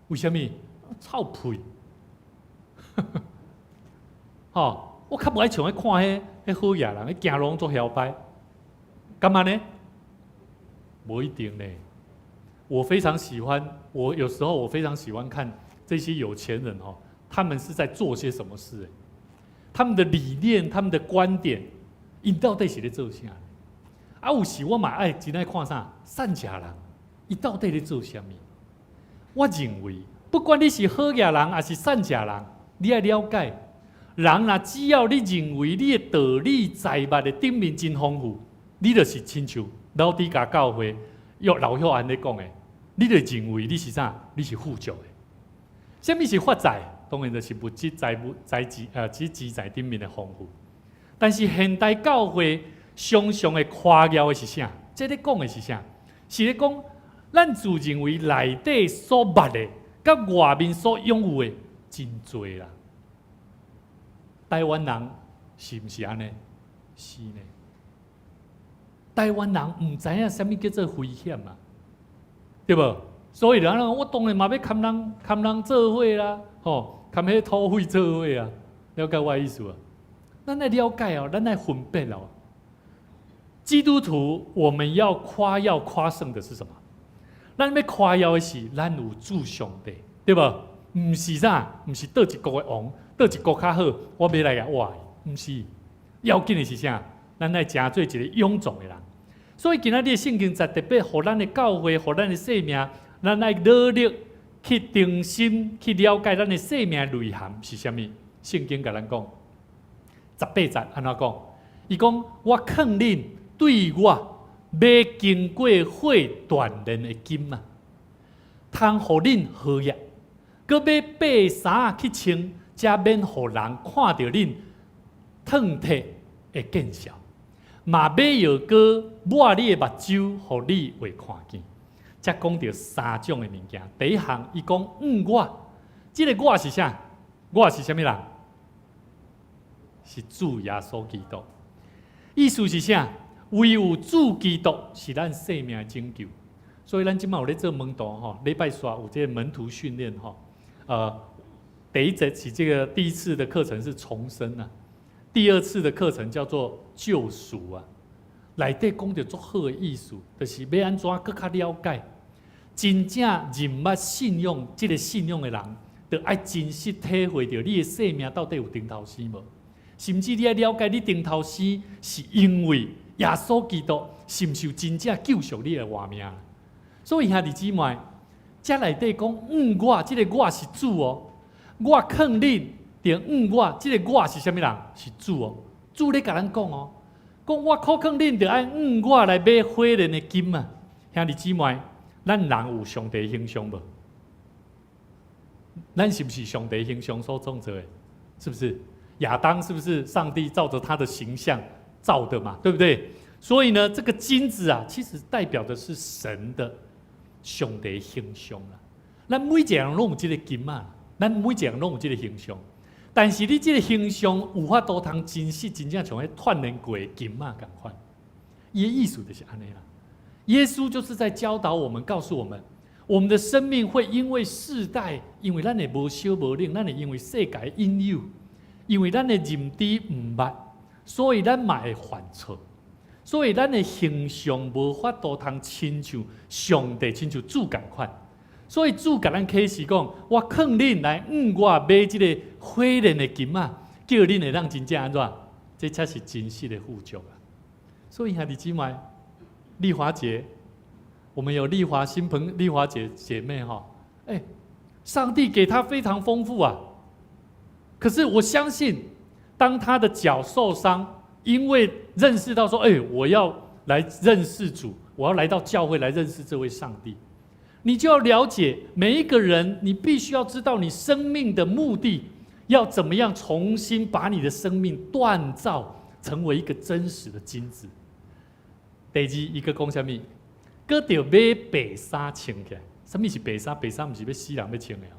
為啥物？臭屁！吼，我較無愛像咧看彼好額人，彼行路攏足囂擺，敢按呢？無一定呢。我非常喜歡，我有時候我非常喜歡看這些有錢人哦，他們是在做些什麼事？他們的理念、他們的觀點，𪜶到底是咧做啥？啊，有時我嘛愛真愛看啥？散赤人，伊到底咧做啥物？我認為，不管你是好額人抑是散赤人，你愛了解，人若只要你認為你的道理財物的頂面真豐富，你就是親像老底嘉教會約老許按呢講的，你就認為你是啥？你是富足的。啥物是發財？當然就是物質財物財資這資財頂面的豐富。但是現代教會常常會誇耀的是啥？這咧講的是啥？是咧講，咱自認為內底所捌的，佮外面所擁有的真濟啦。台灣人是毋是按呢？是呢。台灣人毋知影啥物叫做危險啊，對無？所以人我當然嘛欲崁人崁人做伙啦，吼，崁彼土匪做伙啊，了解我的意思無？咱愛了解哦，咱愛分辨哦。基督徒我們要誇耀誇勝的是什麼？咱欲誇耀的是咱有主上帝，對無？毋是啥？毋是佗一國的王，佗一國較好，我欲來共倚，毋是。要緊的是啥？咱愛成做一個勇壯的人。所以今仔日聖經節特別予咱的教會，予咱的生命，咱愛努力去重新去了解咱的生命內涵是啥物。聖經共咱講，十八節按怎講？伊講我勸恁對我買經過火鍛煉的金啊，通予恁好額，閣買白衫去穿，才免予人看著恁褪褪會見笑。嘛買藥膏抹你的目睭，予你會看見。才講著三種的物件。第一項，伊講向我，這个我是啥？我是啥物人？是主耶穌基督。意思是啥？唯有主基督是咱生命的拯救。所以咱這擺有咧做門徒吼，禮拜四有這个門徒訓練吼。第一節是這個第一次的課程是重生啊，第二次的課程叫做救贖啊。內底講著足好的意思，就是欲按怎閣較了解，真正認捌信仰這个信仰的人，就愛真實體會著你的生命到底有重頭生無？甚至你愛了解你重頭生是因為耶穌基督是毋是有真正救贖你的活命？所以兄弟姊妹，這內底講，向我，這个我是主哦，我勸恁，著向我，這个我是啥物人？是主哦，主咧共咱講哦，講我苦勸恁，著愛向我來買火煉的金啊！兄弟姊妹，咱人有上帝形象無？咱是毋是上帝形象所創造的？是不是？亞當是不是上帝照着他的形象造的嘛？對不對？所以呢，這個金子啊，其實代表的是神的上帝形象啦。咱每一個人攏有這個金啊，咱每一個人攏有這個形象。但是你這個形象有法度通真實真正像彼鍛煉過的金仔仝款。伊的意思就是按呢啦。耶穌就是在教導我們，告訴我們，我們的生命會因為世代，因為咱的無燒無冷，咱會因為世界引誘，因為咱的認知毋捌，所以咱嘛會犯錯。所以咱的形象無法度通親像上帝，親像主仝款。所以主共咱啟示講，我勸恁來向我買這个火煉的金仔，叫恁會當真正按怎？這才是真實的富足啊！所以兄弟姊妹，麗華姐，我們有麗華新朋麗華姐姐妹哈，哎，上帝給她非常豐富啊。可是我相信，當她的腳受傷，因為認識到說，哎，我要來認識主，我要來到教會來認識這位上帝。你就要了解每一個人，你必須要知道你生命的目的，要怎麼樣重新把你的生命鍛造成為一個真實的金子。第二，伊閣講啥物？閣著買白衫穿起來。啥物是白衫？白衫毋是欲死人欲穿的哦。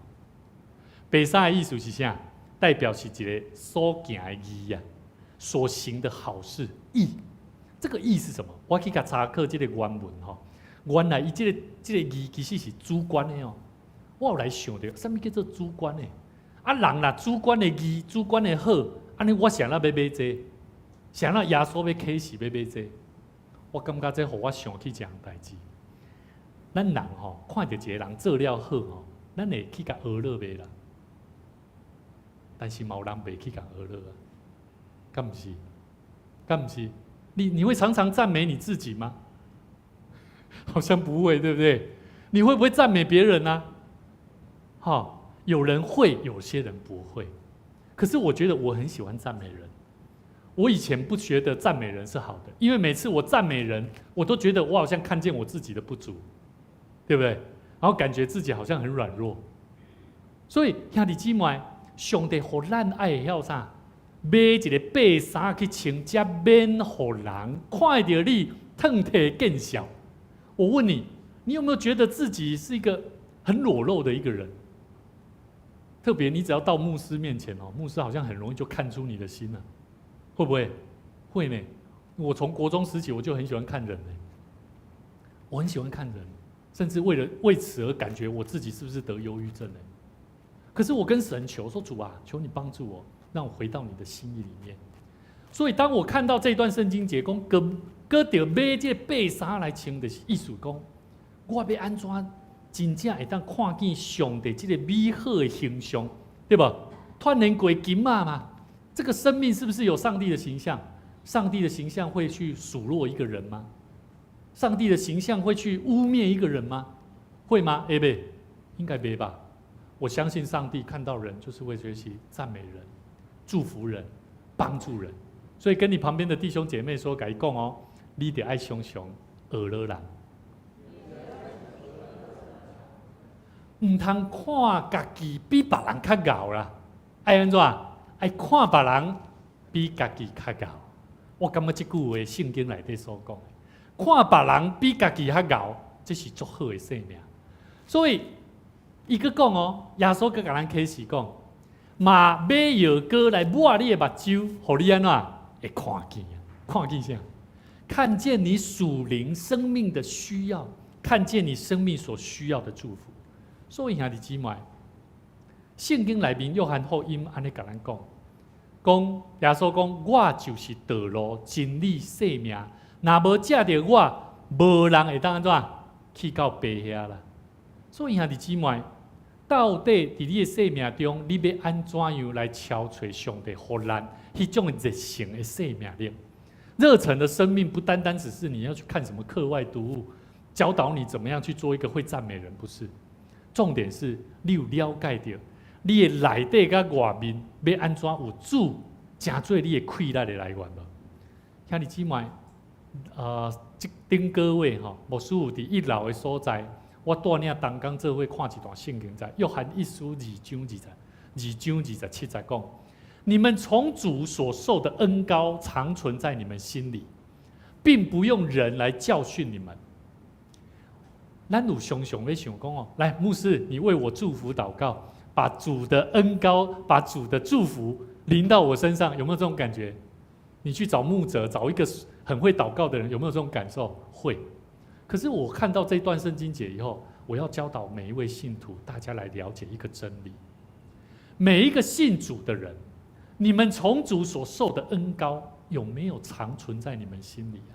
白衫的意思是啥？代表是一個所行的義啊，所行的好事義。這個義是什麼？我去共查考這個原文吼。原來伊這个義其實是主觀的哦。我有來想著，啥物叫做主觀的？啊，人若主觀的義、主觀的好，按呢我啥人欲買這個？啥人耶穌欲啟示欲買這個？我感覺這予我想起一項代誌。咱人吼看著一個人做了好吼，咱會去共呵咾袂啦？但是嘛有人袂去共呵咾啊？敢毋是？敢毋是？你會常常讚美你自己嗎？好像不會，對不對？你會不會讚美別人呢？哈，有人會，有些人不會。可是我覺得我很喜歡讚美人。我我以前不覺得讚美人是好的，因為每次我讚美人，我都覺得我好像看見我自己的不足，對不對？然後感覺自己好像很軟弱。所以兄弟姊妹，上帝予咱愛會曉啥？買一个白衫去穿，才免予人看著你褪體見笑。我問你，你有沒有覺得自己是一個很裸露的一個人？特別你只要到牧師面前哦，牧師好像很容易就看出你的心了，會不會？會呢。我從國中時期我就很喜歡看人呢，我很喜歡看人，甚至為此而感覺我自己是不是得憂鬱症呢？可是我跟神求說：主啊，求你幫助我，讓我回到你的心意裡面。所以當我看到這段聖經節，講閣閣著買這個白衫來穿，就是意思講，我欲按怎真正會當看見上帝這個美好的形象，對無？突然過金仔嘛，這個生命是不是有上帝的形象？上帝的形象會去數落一個人嗎？上帝的形象會去污衊一個人嗎？會嗎？會袂？應該袂吧。我相信上帝看到人就是會學習讚美人、祝福人、幫助人。所以跟你旁邊的弟兄姐妹說，共伊講哦，你著愛常常學老人，毋通看家己比別人較𠢕啦，愛按怎？愛看別人比家己較𠢕。我感覺這句話聖經內底所講的，看別人比家己較𠢕，這是足好的生命。所以，伊閣講哦，耶穌閣共咱啟示講，嘛買藥膏來抹你的目睭，予你按怎會看見啊？看見啥？看見你屬靈生命的需要，看見你生命所需要的祝福。所以兄弟姊妹，聖經內面約翰福音按呢共咱講，講耶穌講，我就是道路、真理、生命，若無藉著我，無人會當按怎去到爸遐啦。所以兄弟姊妹，到底佇你的生命中，你欲按怎樣來敲揣上帝予咱彼種熱誠的生命力？熱忱的生命不單單只是你要去看什麼課外讀物，教導你怎麼樣去做一個會讚美人，不是。重點是你有了解著，你的內底佮外面欲按怎有主，成做你的氣力的來源無？兄弟姊妹，這頂個月吼，牧師有佇一樓的所在，我帶領同工做伙看一段聖經在約翰一書2章27節講：你們從主所受的恩膏常存在你們心裡，並不用人來教訓你們。咱有常常咧想講哦，來牧師，你為我祝福禱告，把主的恩膏，把主的祝福臨到我身上，有沒有這種感覺？你去找牧者，找一個很會禱告的人，有沒有這種感受？會。可是我看到這段聖經節以後，我要教導每一位信徒，大家來了解一個真理：每一個信主的人，你們從主所受的恩膏，有沒有常存在你們心裡啊？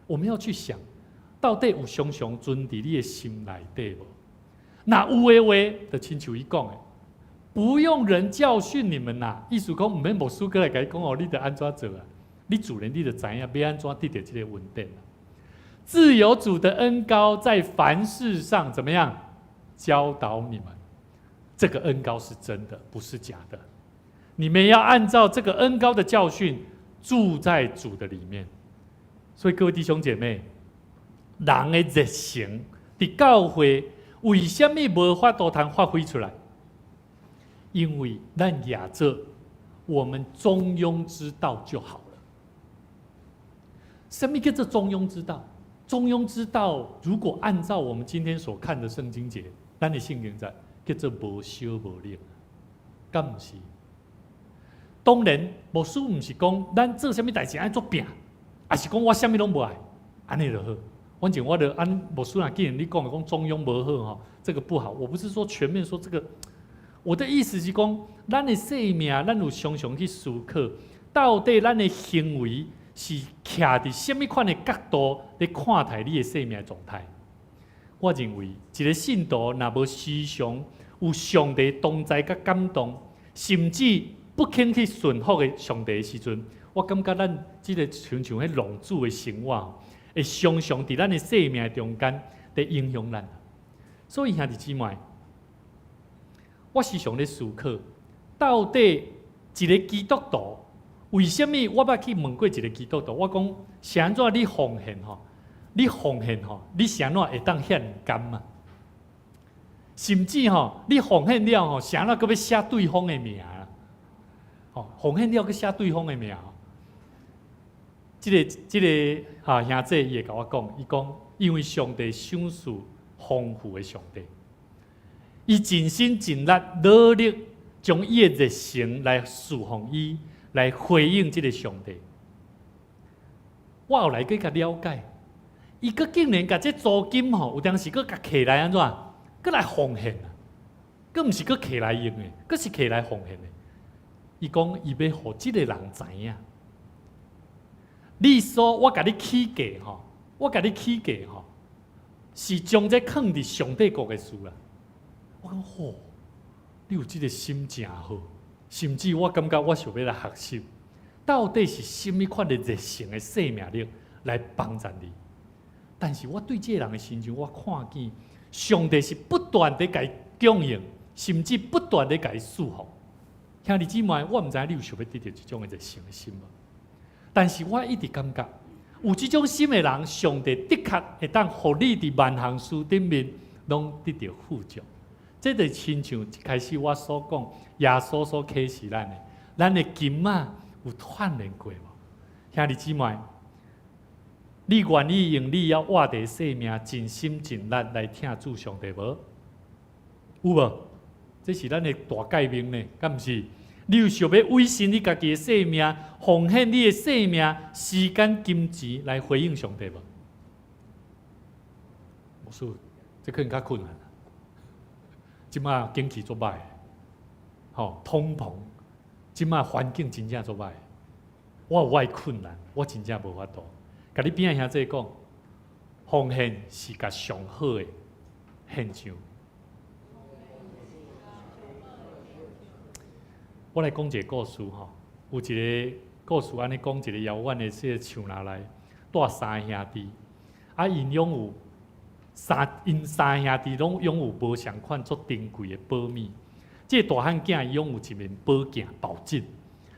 我們要去想，到底有常常存佇你的心內底無？若有的話，就親像伊講的，不用人教訓你們啦。意思講，毋免牧師閣來共你講哦，你著按怎做啊？你自然你就知影欲按怎得著這個恩典。自有主的恩膏在凡事上怎麼樣教導你們？這個恩膏是真的，不是假的。你們要按照這個恩膏的教訓，住在主的裡面。所以各位弟兄姐妹，人的熱誠佇教會為啥物無法度通發揮出來？因為咱亞這我們中庸之道就好了。什麼叫做中庸之道？中庸之道，如果按照我們今天所看的聖經節，咱的聖經在叫做無燒無冷，敢毋是？當然，牧師毋是講咱做啥物代誌愛做拚，抑是講我啥物攏無愛，按呢就好。反正我就按牧師若既然你講的講中庸無好吼，這個不好。我不是說全面說這個，我的意思是講，咱的生命，咱有常常去思考，到底咱的行為是徛佇啥物款的角度咧看待你的生命狀態。我認為，一個信徒若無時常有上帝同在佮感動，甚至不肯去順服的上帝的時陣，我感覺咱這個親像彼浪子的生活，會常常佇咱的生命中間佇影響咱。所以兄弟姊妹，我時常咧思考，到底一個基督徒為啥物我捌去問過一個基督徒，我講是按怎你奉獻吼？你奉獻吼，你是按怎會當遐爾甘啊？甚至吼，你奉獻了吼，是按怎閣欲寫對方的名啊？吼，奉獻了閣寫對方的名。這個哈兄弟伊會共我講，伊講因為上帝賞賜豐富的上帝，伊盡心盡力努力將伊的熱誠來侍奉伊，來回應這個上帝。我後來閣較了解，伊閣竟然共這租金吼，有當時閣共摕來按怎？閣來奉獻啊！閣毋是閣摕來用的，閣是摕來奉獻的。伊講伊欲予這個人知影。你說我共你起價吼，我共你起價吼，是將這囥佇上帝國的事啦。我講吼，你有這個心誠好，甚至我感覺我想欲來學習，到底是啥物款的熱誠的生命力來幫助你？但是我對這個人的身上，我看見上帝是不斷地共伊供應，甚至不斷地共伊賜福。兄弟姊妹，我毋知你有想欲得著這種的熱誠的心無？但是我一直感覺，有這種心的人，上帝的確會當予你佇萬項事頂面攏得著富足。這就親像一開始我所講，耶穌所啟示咱的，咱的金仔有鍛鍊過無？兄弟姊妹，你願意用你猶活的生命，盡心盡力來疼主上帝無？有無？這是咱的大誡命呢，敢毋是？你有想欲委身你家己的生命，奉獻你的生命、時間、金錢來回應上帝無？牧師，這可能較困難。這馬景氣足歹，吼，通膨，這馬環境真正足歹。我有我的困難，我真正無法度。共你邊仔兄弟講，奉獻是共上好的獻上。我來講一個故事吼，有一個故事按呢講，一個遙遠的這個樹林內，蹛三兄弟，啊，𪜶擁有三，𪜶三兄弟攏擁有無仝款足珍貴的寶物。這個大漢囝伊擁有一面寶鏡寶鏡，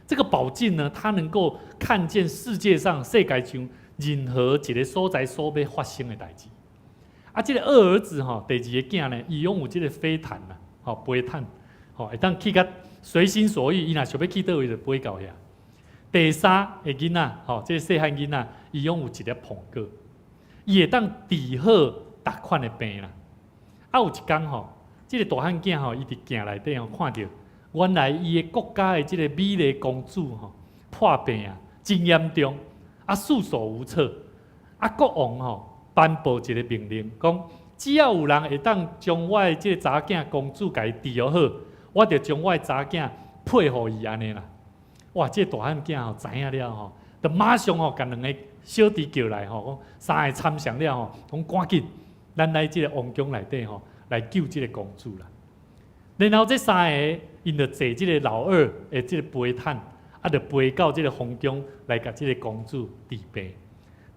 這個寶鏡呢，他能夠看見世界上世界上任何一個所在所欲發生的代誌。啊，這個二兒子吼，第二个囝呢，伊擁有這個飛毯啦，吼，飛毯，吼，會當去共隨心所欲，伊若想欲去佗位就飛到遐。第三个囡仔，吼，這個細漢囡仔，伊擁有一粒蘋果，伊會當治好逐款的病啦。啊，有一工吼，這個大漢囝吼，伊佇鏡內底吼看著，原來伊的國家的這個美麗公主吼破病啊，真嚴重，啊，束手無策。啊，國王吼頒布一個命令，講只要有人會當將我的這個查某囝公主共伊治好，我就將我的查某囝配予伊按呢啦。哇！這個大漢囝吼知影了吼，就馬上吼共兩个小弟叫來吼，講三个參詳了吼，講趕緊，咱來這個王宮內底吼來救這個公主啦。然後這三个𪜶就坐這個老二的這個飛毯，啊，就飛到這個皇宮來共這個公主治病。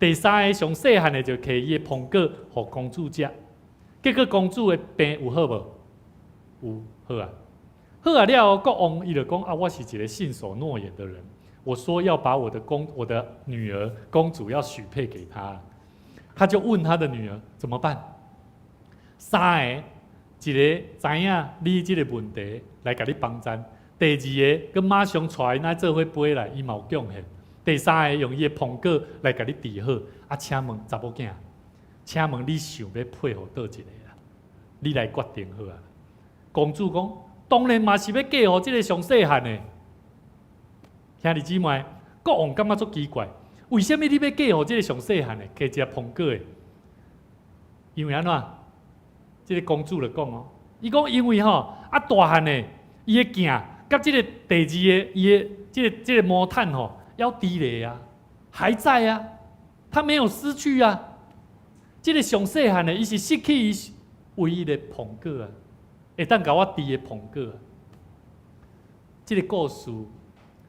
第三个上細漢的就提伊的蘋果予公主食，結果公主的病有好無？有好啊。好啊了後，國王伊就講啊，我是一個信守諾言的人，我說要把我的公我的女兒公主要許配給他，他就問他的女兒怎麼辦？三个，一个知影你這个問題來共你幫贊，第二个閣馬上帶𪜶做伙飛來，伊嘛有貢獻。第三个用伊的蘋果來共你治好。啊，請問查某囝，請問你想欲配予佗一個啦？你來決定好啊。公主講，當然嘛是欲嫁予這个上細漢的。兄弟姊妹，國王感覺足奇怪，為啥物你欲嫁予這个上細漢的，提一粒蘋果的？因為按怎？這個公主就講哦，伊講因為吼啊大漢的伊的鏡佮這个第二个伊的這個魔毯吼，猶佇咧啊，還在啊，他沒有失去啊。這个上細漢的，伊是失去伊唯一的蘋果啊，會當共我治的蘋果啊。這个故事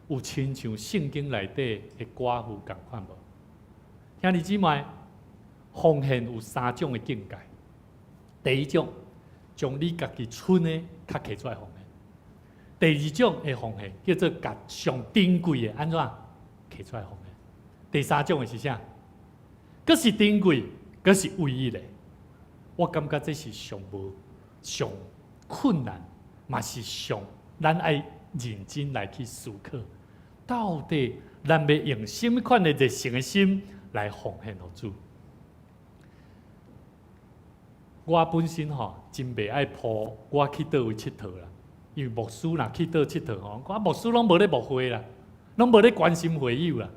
有親像聖經內底的寡婦仝款無？兄弟姊妹，奉獻有三種的境界。第一種，將你家己賰的較提出來奉獻；第二種的奉獻叫做共上珍貴的按怎提出來奉獻。第三種的是啥？閣是珍貴，閣是唯一的。我感覺這是上無上困難，嘛是上咱愛認真來去思考，到底咱欲用啥物款的熱誠的心來奉獻予主。我本身吼真袂愛鋪我去佗位𨑨迌啦，因為牧師若去佗𨑨迌吼，我牧師攏無咧牧會啦，攏無咧關心會友啦。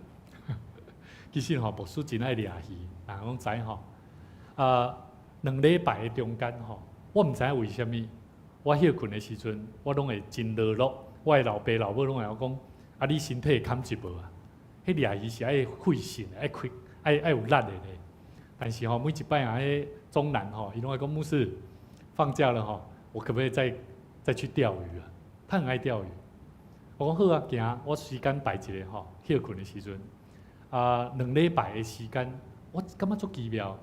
其實吼，牧師真愛掠魚，人攏知吼。2禮拜的中間吼，我毋知影為啥物，我歇睏的時陣，我攏會真勞碌。我的老爸老母攏會講：啊，你身體會堪一無啊？彼掠魚是愛費神，愛開，愛有力的咧。但是吼，每一擺啊，彼中南吼，伊攏愛講牧師放假了吼，我可不可以再去釣魚啊？他很愛釣魚。我講好啊，行，我時間排一下吼，歇睏的時陣。啊，2禮拜的時間，我感覺足奇妙。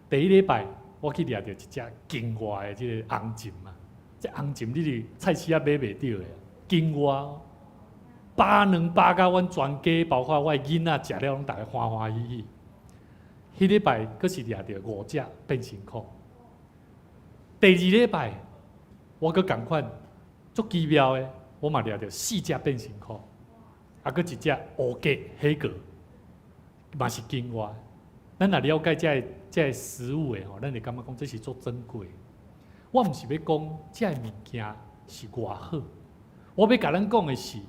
第一禮拜，我去掠著一隻金外的這個紅鱘啊，這紅鱘你佇菜市仔買袂著的，金外，飽兩飽甲阮全家，包括我的囡仔食了攏逐家歡歡喜喜。彼禮拜閣是掠著五隻變身箍。第二禮拜，我閣仝款，足奇妙的，我嘛掠著四隻變身箍，啊，閣一隻烏雞黑格。嘛是金外，咱若了解這个食物的吼，咱會感覺講這是足珍貴。我毋是欲講這个物件是偌好，我欲共咱講的是，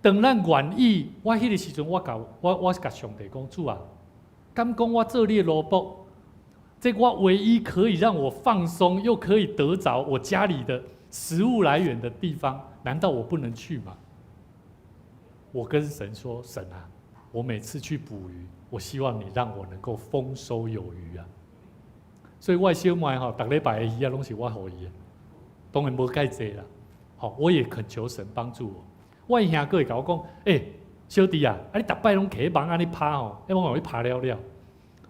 當咱願意，我彼个時陣，我共上帝講，主啊，敢講我做你的奴僕，這我唯一可以讓我放鬆，又可以得著我家裡的食物來源的地方，難道我不能去嗎？我跟神說，神啊，我每次去捕魚，我希望你讓我能夠豐收有餘啊！所以我的小妹吼，逐禮拜的魚仔攏是我予伊的，當然無蓋濟啦。好，我也懇求神幫助我。我的兄哥會共我講：欸，小弟啊，啊你逐擺攏提網按呢拍吼，彼網予你拍了了。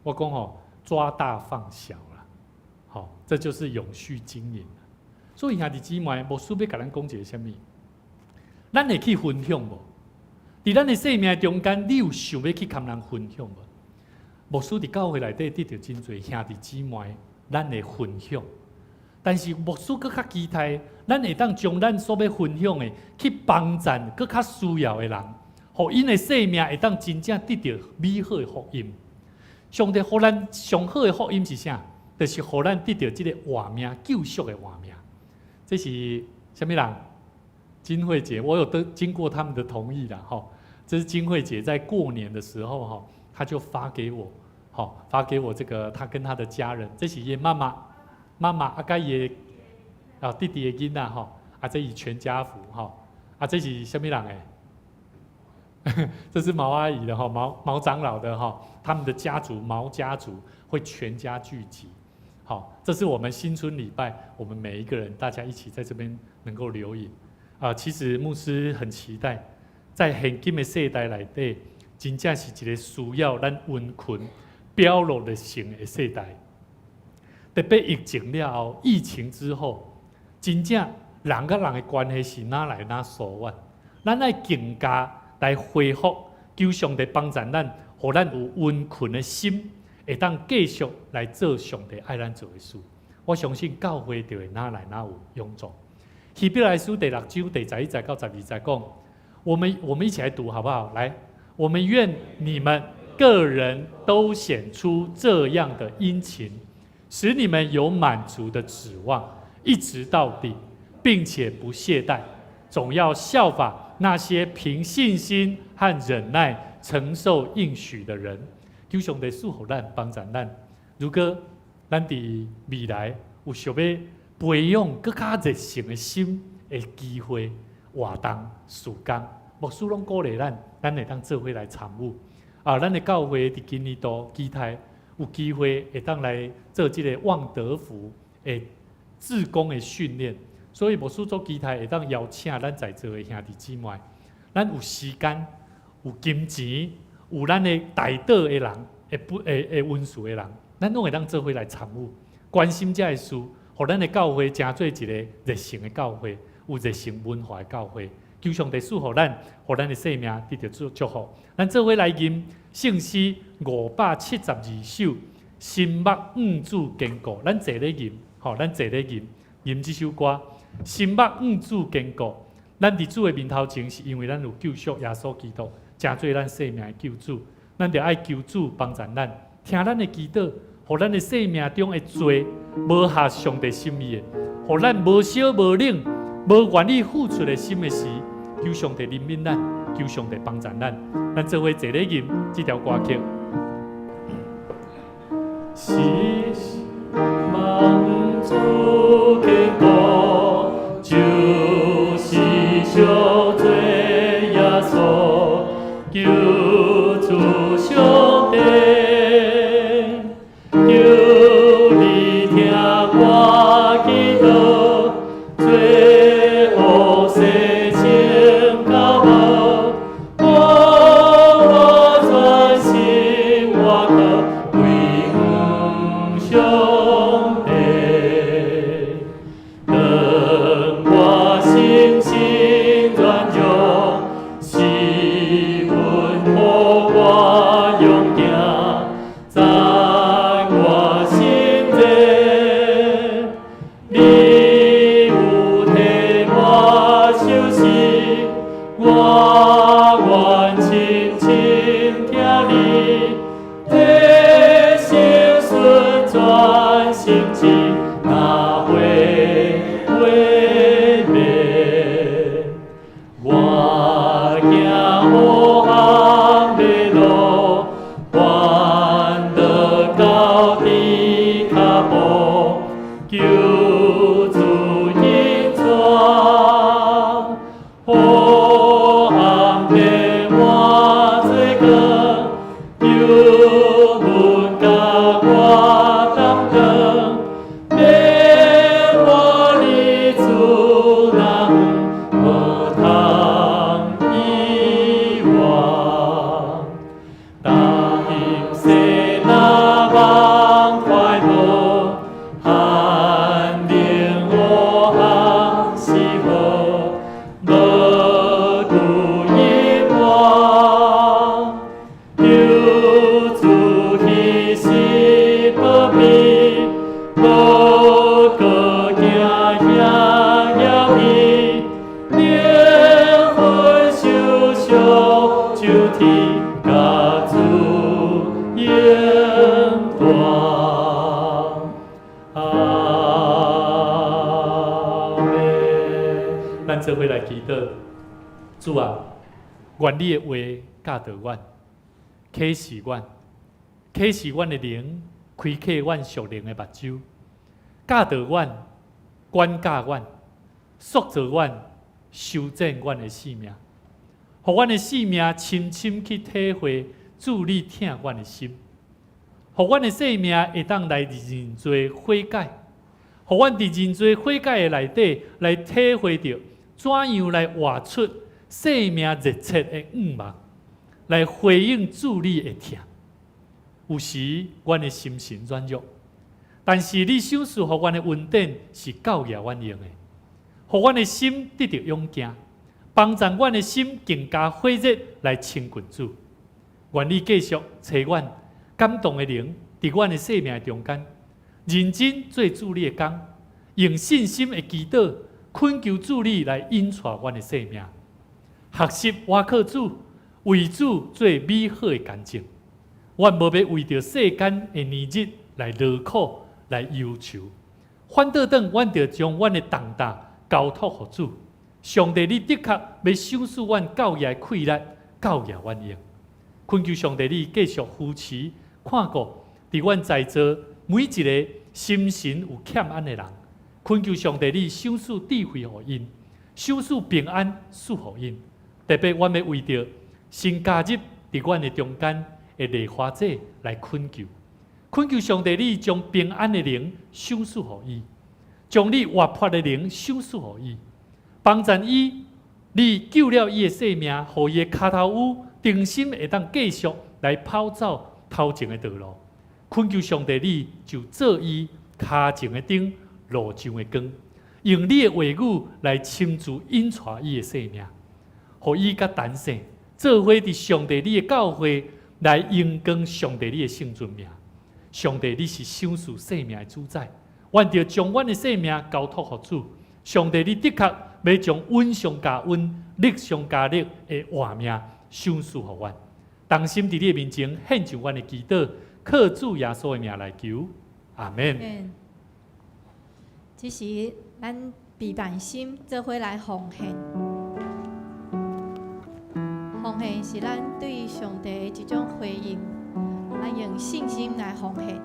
我講吼，抓大放小啦，好，這就是永續經營。所以兄弟姊妹，牧師欲共咱講一个啥物？咱會去分享無？佇咱的生命中間，你有想欲去共人分享無？牧師佇教會內底得著真濟兄弟姊妹，咱會分享。但是牧師閣較期待，咱會當將咱所欲分享的，去幫贊閣較需要的人，予𪜶的生命會當真正得著美好的福音。上帝予咱上好的福音是啥？就是予咱得著這个活命救贖的活命。這是啥物人？金慧姐，我有得經過他們的同意啦，吼。這是金慧姐在過年的時候，哈，她就發給我，好，發給我這個，她跟她的家人，這是伊媽媽，媽媽啊，佮伊的啊弟弟的囡仔，吼，啊，這是全家福，吼，啊，這是啥物人的？這是毛阿姨的哈，毛長老的哈，他們的家族毛家族會全家聚集，好，這是我們新春禮拜，我們每一個人大家一起在這邊能夠留影。啊，其實牧師很期待，在現今的世代內底，真正是一個需要咱溫群表露熱誠的世代。特別疫情了後，疫情之後，真正人佮人的關係是愈來愈疏遠。咱愛更加來恢復，求上帝幫助咱，予咱有溫群的心，會當繼續來做上帝愛咱做的事。我相信教會就會愈來愈有勇壯。希伯來書第六章第11節到12節講，我們一起來讀好不好？來，我們願你們個人都顯出這樣的殷勤，使你們有滿足的指望，一直到底，並且不懈怠，總要效法那些憑信心和忍耐承受應許的人。求上帝賜予咱幫助咱。如果咱佇未來有想欲培養閣較熱誠的心的機會、活動、時間，牧師攏鼓勵咱，咱會當做伙來參與。啊，咱的教會佇今年度期待有機會會當來做這个望德福的志工的訓練，所以牧師足期待會當邀請咱在座的兄弟姊妹，咱有時間、有金錢、有咱的代禱的人、會不會會文書的人，咱攏會當做伙來參與，關心這个事，予咱的教會成做一个熱誠的教會。有熱誠文化的教會。求上帝賜予咱，予咱的生命得著祝福。咱做伙來吟聖詩572首，心目向主堅固。咱坐咧吟，吼，咱坐咧吟，吟這首歌。心目向主堅固。咱佇主的面頭前，是因為咱有救贖耶穌基督，成做咱生命的救主。咱著愛求主幫助咱，聽咱的祈禱，予咱的生命中的罪無合上帝心意的，予咱無燒無冷、無願意付出的心的時，求上帝憐憫咱，求上帝幫助咱。咱做伙坐咧吟這條歌曲。心目向主堅固，就是上做耶穌，救主上帝，求你聽我祈禱，罪惡洗清到無，予我專心倚靠，唯向上帝。當我心神軟弱，施恩予我勇行，在我心內，你有替我受死，我願親親聽你，這誠實全心志，哪會毀滅？我行黑暗的路，凡落到低跤步，求主引帶，黑暗變換做光，油門共我擔當，免我離主若遠，無通遺忘。當今世若望快無，寒冷烏暗是雨，無顧猶望，求主彼時保庇，無閣驚遐遙遠，靈魂受傷上天，佮主永住。阿們。咱做伙來祈禱，主啊，願你的話教導阮，啟示阮，啟示阮的靈，開啟阮屬靈的目睭，教導阮，管教阮，塑造阮，修正阮的生命，予阮的生命深深去體會主你疼阮的心，予阮的生命會當來認罪悔改，予阮佇認罪悔改的內底來體會著怎樣來活出生命熱切的願望，來回應主你的疼。有時阮的心神軟弱，但是你賞賜予阮的恩典是夠額阮用的，予阮的心得著勇健，幫助阮的心更加火熱來親近主。願你繼續差阮感動的靈，佇阮的生命中間，認真做主你的工，用信心的祈禱，懇求主你來引帶阮的生命，學習倚靠主，為主做美好的見證。阮無欲為著世間的年日來勞苦、來憂愁，反倒轉，阮著將阮的重擔交託予主。上帝，你的確欲賞賜阮教業的氣力，夠額阮用。懇求上帝，你繼續扶持、看顧，佇阮在座每一个心神有欠安的人。懇求上帝，你賞賜智慧予𪜶，賞賜平安賜予𪜶。特別，阮欲為著新加入佇阮的中間的麗華姐來懇求，懇求上帝，你將平安的靈賞賜予伊，將你活潑的靈賞賜予伊，幫助伊，你救了伊的性命，予伊的跤頭趺重新會當繼續來跑走頭前的道路。懇求上帝，你就做伊跤前的燈，路上的光，用你的话语来亲自引带伊的生命，予伊佮陈姓做伙伫上帝你的教会来荣光上帝你的圣尊名。上帝，你是赏赐生命的主宰，阮著將阮的生命交託予主。上帝，你的確欲將恩上加恩、力上加力的活命賞賜予阮。同心佇你的面前獻上阮的祈禱，靠主耶穌的名來求，阿們。這時，咱備萬心做伙來奉獻。奉獻是咱對上帝的一種回應，咱用信心來奉獻。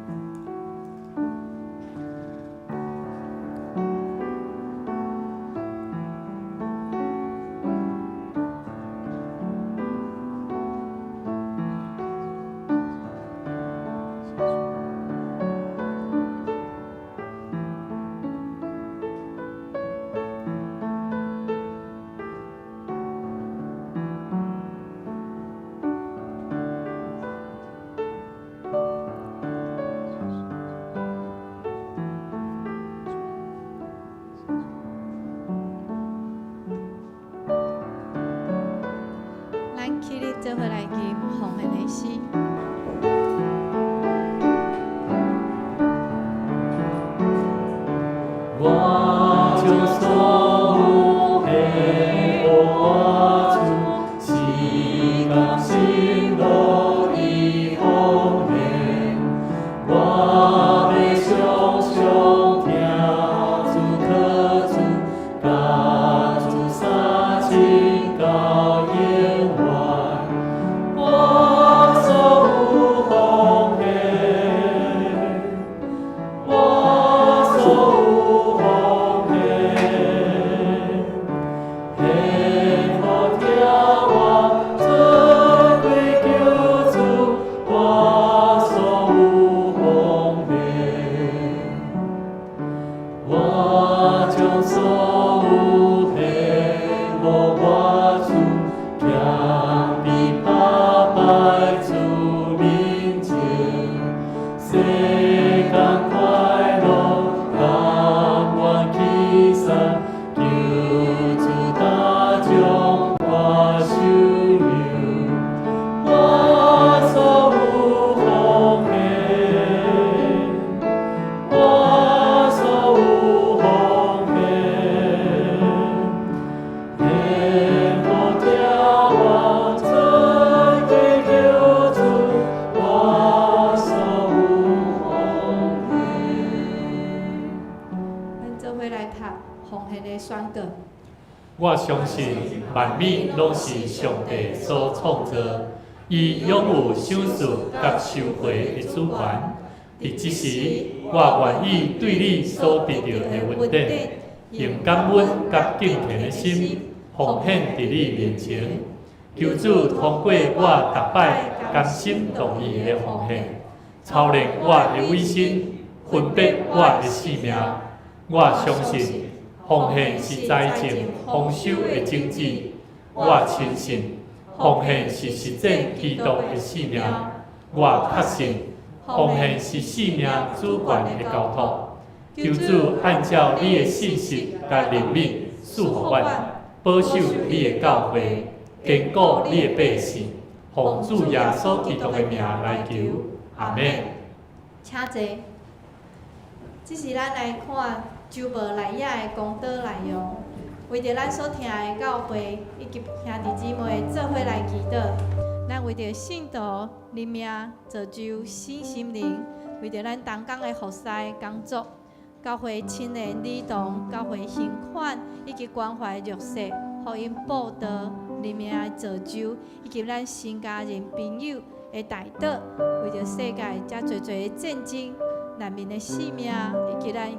咱起立做伙來吟奉獻的詩。我將所有獻予我主，是甘心樂意奉獻。我欲常常聽主靠主，佮主相親到永遠。我所有奉獻，我所有奉獻，獻予疼我尊貴救主，我所有奉獻，我將所有獻予我主，謙卑下拜主面前，世間快樂甘願棄捨，求主擔將我收留。我所有奉獻，我所有奉獻，獻予疼我尊貴救主，我所有奉獻。咱做伙來讀奉獻的宣告。我相信萬物攏是上帝所創造，伊擁有賞賜佮收回的主權。佇這時，我願意對你所得著的恩典，用感恩佮敬虔的心奉獻佇你面前。求主通過我逐擺甘心樂意的奉獻，操練我的委身，分別我的性命。我相信奉獻是財政豐收的種子。我深信奉獻是實踐基督的使命。我確信奉獻是生命主權的交託。求主按照你的信實佮憐憫賜予阮，保守你的教會，堅固你的百姓，奉主耶穌基督的名來求，阿們。請坐。這時咱來看周報內頁的講道內容，為著咱所疼的教父以及兄弟姊妹做伙來祈禱。咱為著信徒靈命造就新心靈，為著咱同工的服侍工作，教會青年兒童、教會行款以及關懷弱勢、福音報道、靈命的造就，以及咱新家人朋友的代禱，為著世界遮濟濟的戰爭、難民的性命，以及咱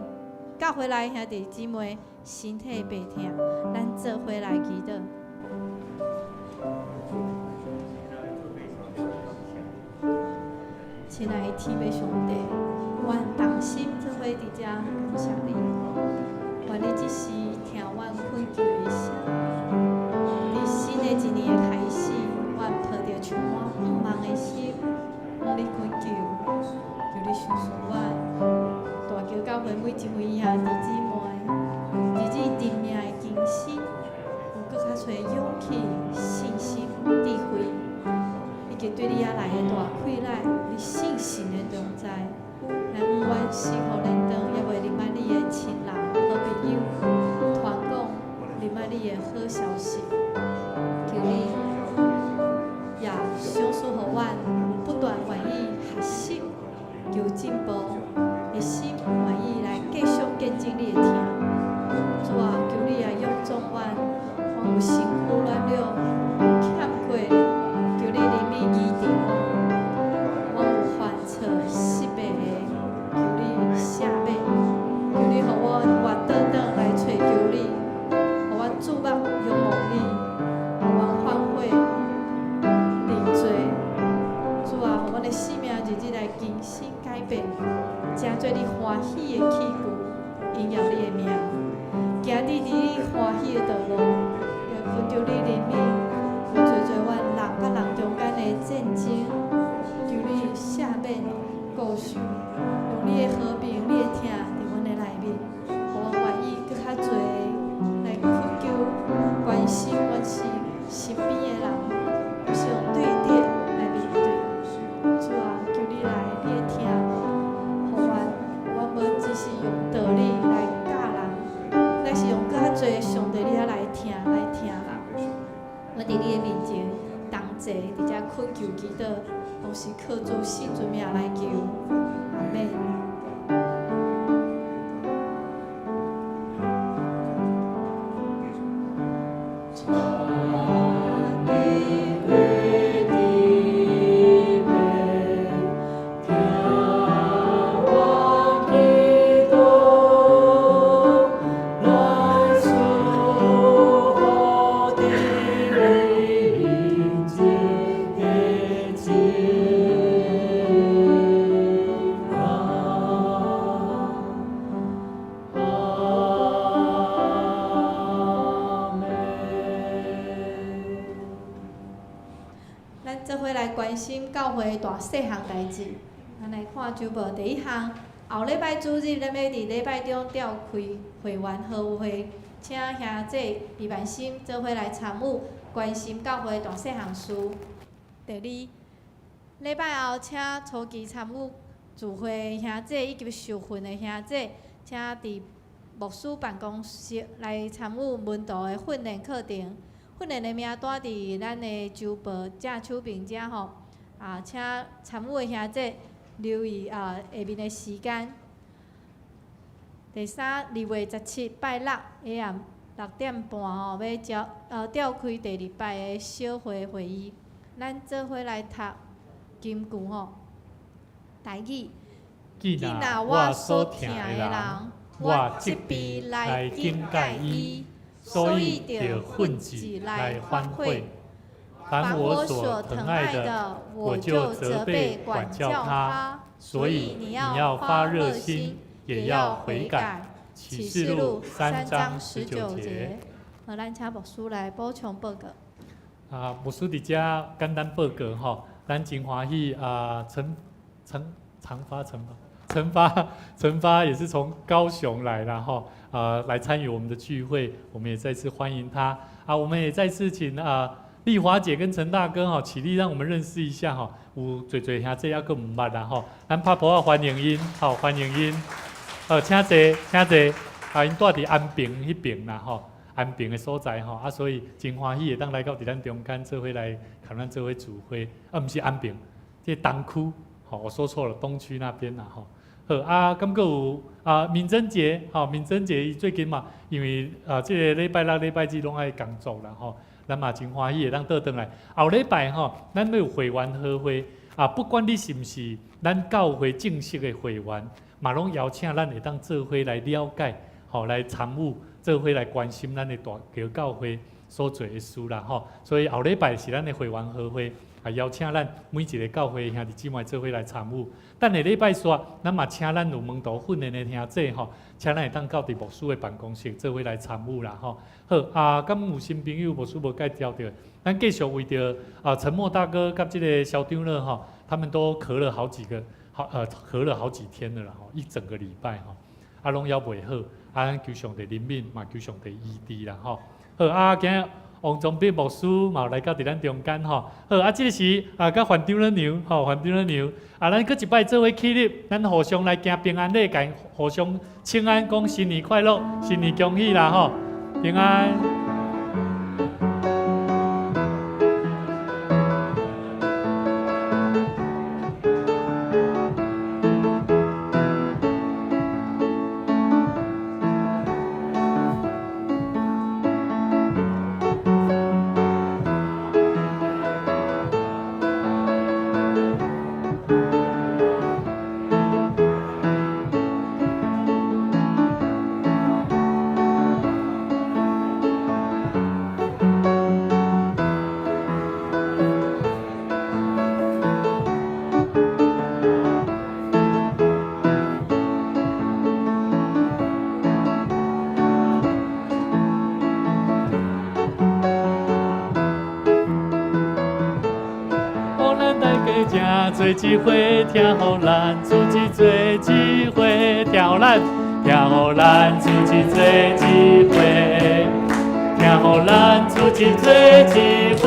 教會內兄弟姊妹身體病痛，咱做伙來祈禱。親愛的天父上帝，阮同心做伙佇遮感謝你，願你這時聽阮懇求的聲。佇新的一年的開始，阮抱著充滿向望的心，向你懇求，求你賞賜阮。大橋教會每一位兄弟姊妹，對你遐來的大氣力，你信神的同在，咱永遠死予連長，猶未明白你的親人、好朋友，傳講明白你的好消息。求你也賞賜予阮有不斷願意學習、求進步的心，願意來繼續見證你的疼。主啊，求你也勇壯阮，阮有身軀軟弱、有欠缺，求你憐憫醫治阮。阮有犯錯失敗的，求你赦免。求你予阮活倒轉來揣求你，予阮注目仰望你，予阮反悔認罪。主啊，予阮的生命日日來更新改變，成做你歡喜的器具，榮耀你的名。行佇你歡喜的道路，也懇求你憐憫，有濟濟阮人佮人中間的戰爭，求你赦免顧惜，用你的和平、你的疼佇阮的內面，予阮願意閣較濟來懇求、關心阮身邊的人，互相對敵來面對。主啊，求你來，你的疼，予阮，阮無只是用道理來教人，乃是用閣較濟上帝你遐來疼來疼人。我佇你的面前同齊佇遮懇求祈禱，攏是靠主聖尊名來求，阿們。咱做伙來關心教會大細項代誌。咱來看週報第一項，後禮拜主日，咱欲佇禮拜中召開會員好友會，請兄姐李萬心做伙來參與關心教會大細項事。第二，禮拜後請初期參與聚會兄姐以及受訓的兄姐，請佇牧師辦公室來參與門徒的訓練課程。訓練的名單佇咱的週報正手邊遮吼，啊，請參與的兄姐留意啊下面的時間。第三，2月17拜六下暗6點半吼，欲召開第二擺的小會會議，咱做伙來讀金句吼。台語，既若我所疼的人，我責備來警戒伊。所以著奮志來反悔。凡我所疼愛的，我就責備管教他。所以你要發熱心，也要悔改。啟示錄3章19節。好，咱請牧師來補充報告。啊，牧師佇遮簡單報告吼，咱真歡喜啊，陳陳長發陳發陳發陳發也是從高雄來啦吼，啊，來參與我們的聚會，我們也再次歡迎他。啊，我們也再次請啊麗華姐跟陳大哥吼起立，讓我們認識一下吼。有濟濟兄弟猶閣毋捌啦吼，咱拍噗仔歡迎𪜶，好歡迎𪜶。好，請坐，請坐。啊，𪜶住佇安平彼邊啦吼，安平的所在吼，啊，所以真歡喜會當來到佇咱中間做伙來，共咱做伙聚會。啊，毋是安平，這東區，吼，我說錯了，東區那邊啦吼。好啊，敢閣有啊，敏珍姐，吼，敏珍姐伊最近嘛，因為啊，這個禮拜六、禮拜日攏愛工作啦吼，咱嘛真歡喜會當倒轉來。後禮拜吼，咱欲有會員好會啊，不管你是毋是咱教會正式的會員，嘛攏邀請咱會當做伙來了解，吼，來參與，做伙來關心咱的大橋教會所做的事啦吼。所以後禮拜是咱的會員好會。啊，邀請咱每一个教會兄弟姊妹做伙來參與。等下禮拜四，咱嘛請咱有門徒訓練的兄弟吼，請咱會當到佇牧師的辦公室做伙來參與啦吼。好啊，敢有新朋友牧師無介紹著？咱繼續為著啊陳默大哥佮這个蕭長老吼，他們都咳了好幾個，好咳了好幾天了啦吼，一整個禮拜吼，啊攏猶袂好，啊咱求上帝憐憫，嘛求上帝醫治啦吼。好啊，今日。王宗弼牧師嘛有來到佇咱中間吼。好，啊，這個時啊，佮范長老娘吼，范長老娘，啊，咱閣一擺做伙起立，咱互相來行平安禮，共互相請安，講新年快樂，新年恭喜啦吼，平安。做一伙，聽予咱主一做一伙，聽予咱，聽予咱主一做一伙，聽予咱主一做一伙。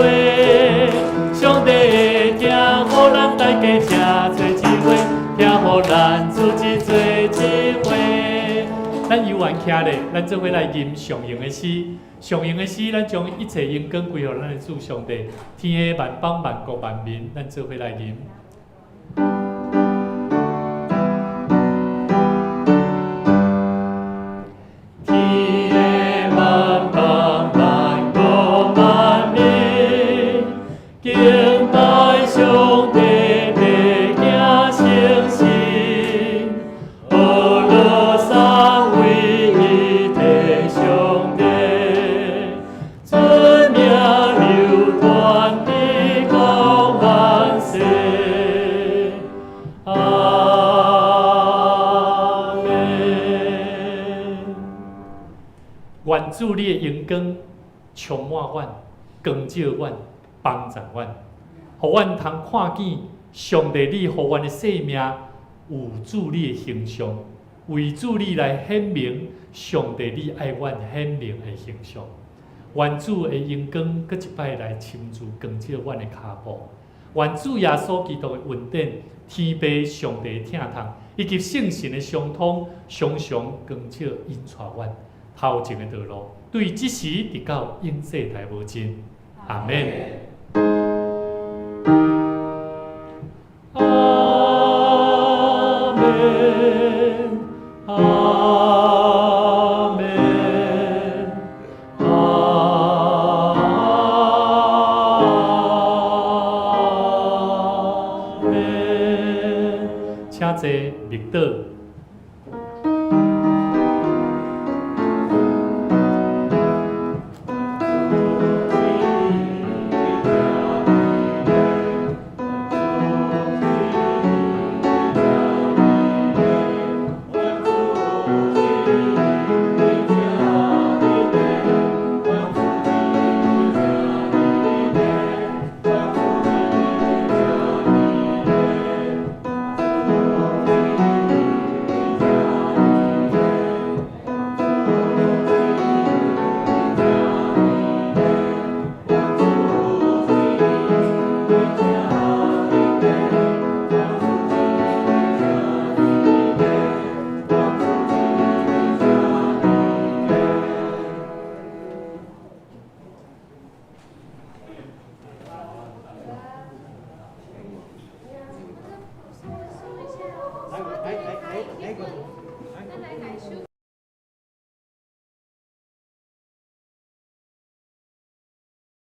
上帝的疼，予咱大家這做一伙，聽予咱主一做一伙。咱猶原徛咧，咱做伙來吟上榮的詩，上榮的詩，咱將一切榮光歸予咱的主上帝。天的萬邦萬國萬民，咱做伙來吟。天的萬邦萬國萬民，敬拜上帝，白行誠實，呵咾三位一體上帝，尊名流傳直到萬世。阿們。願主你的榮光充滿阮，光照阮，幫助阮，予阮通看見上帝你予阮的生命有主你的形象，為主你來顯明上帝你愛阮顯明的形象。願主的榮光閣一擺來親自光照阮的跤步。願主耶穌基督的恩典、天父上帝的疼痛，以及聖神的相通，常常光照引帶阮頭前的道路，對這時直到永世代無盡。阿們。阿們，阿們，阿們。請坐，默禱。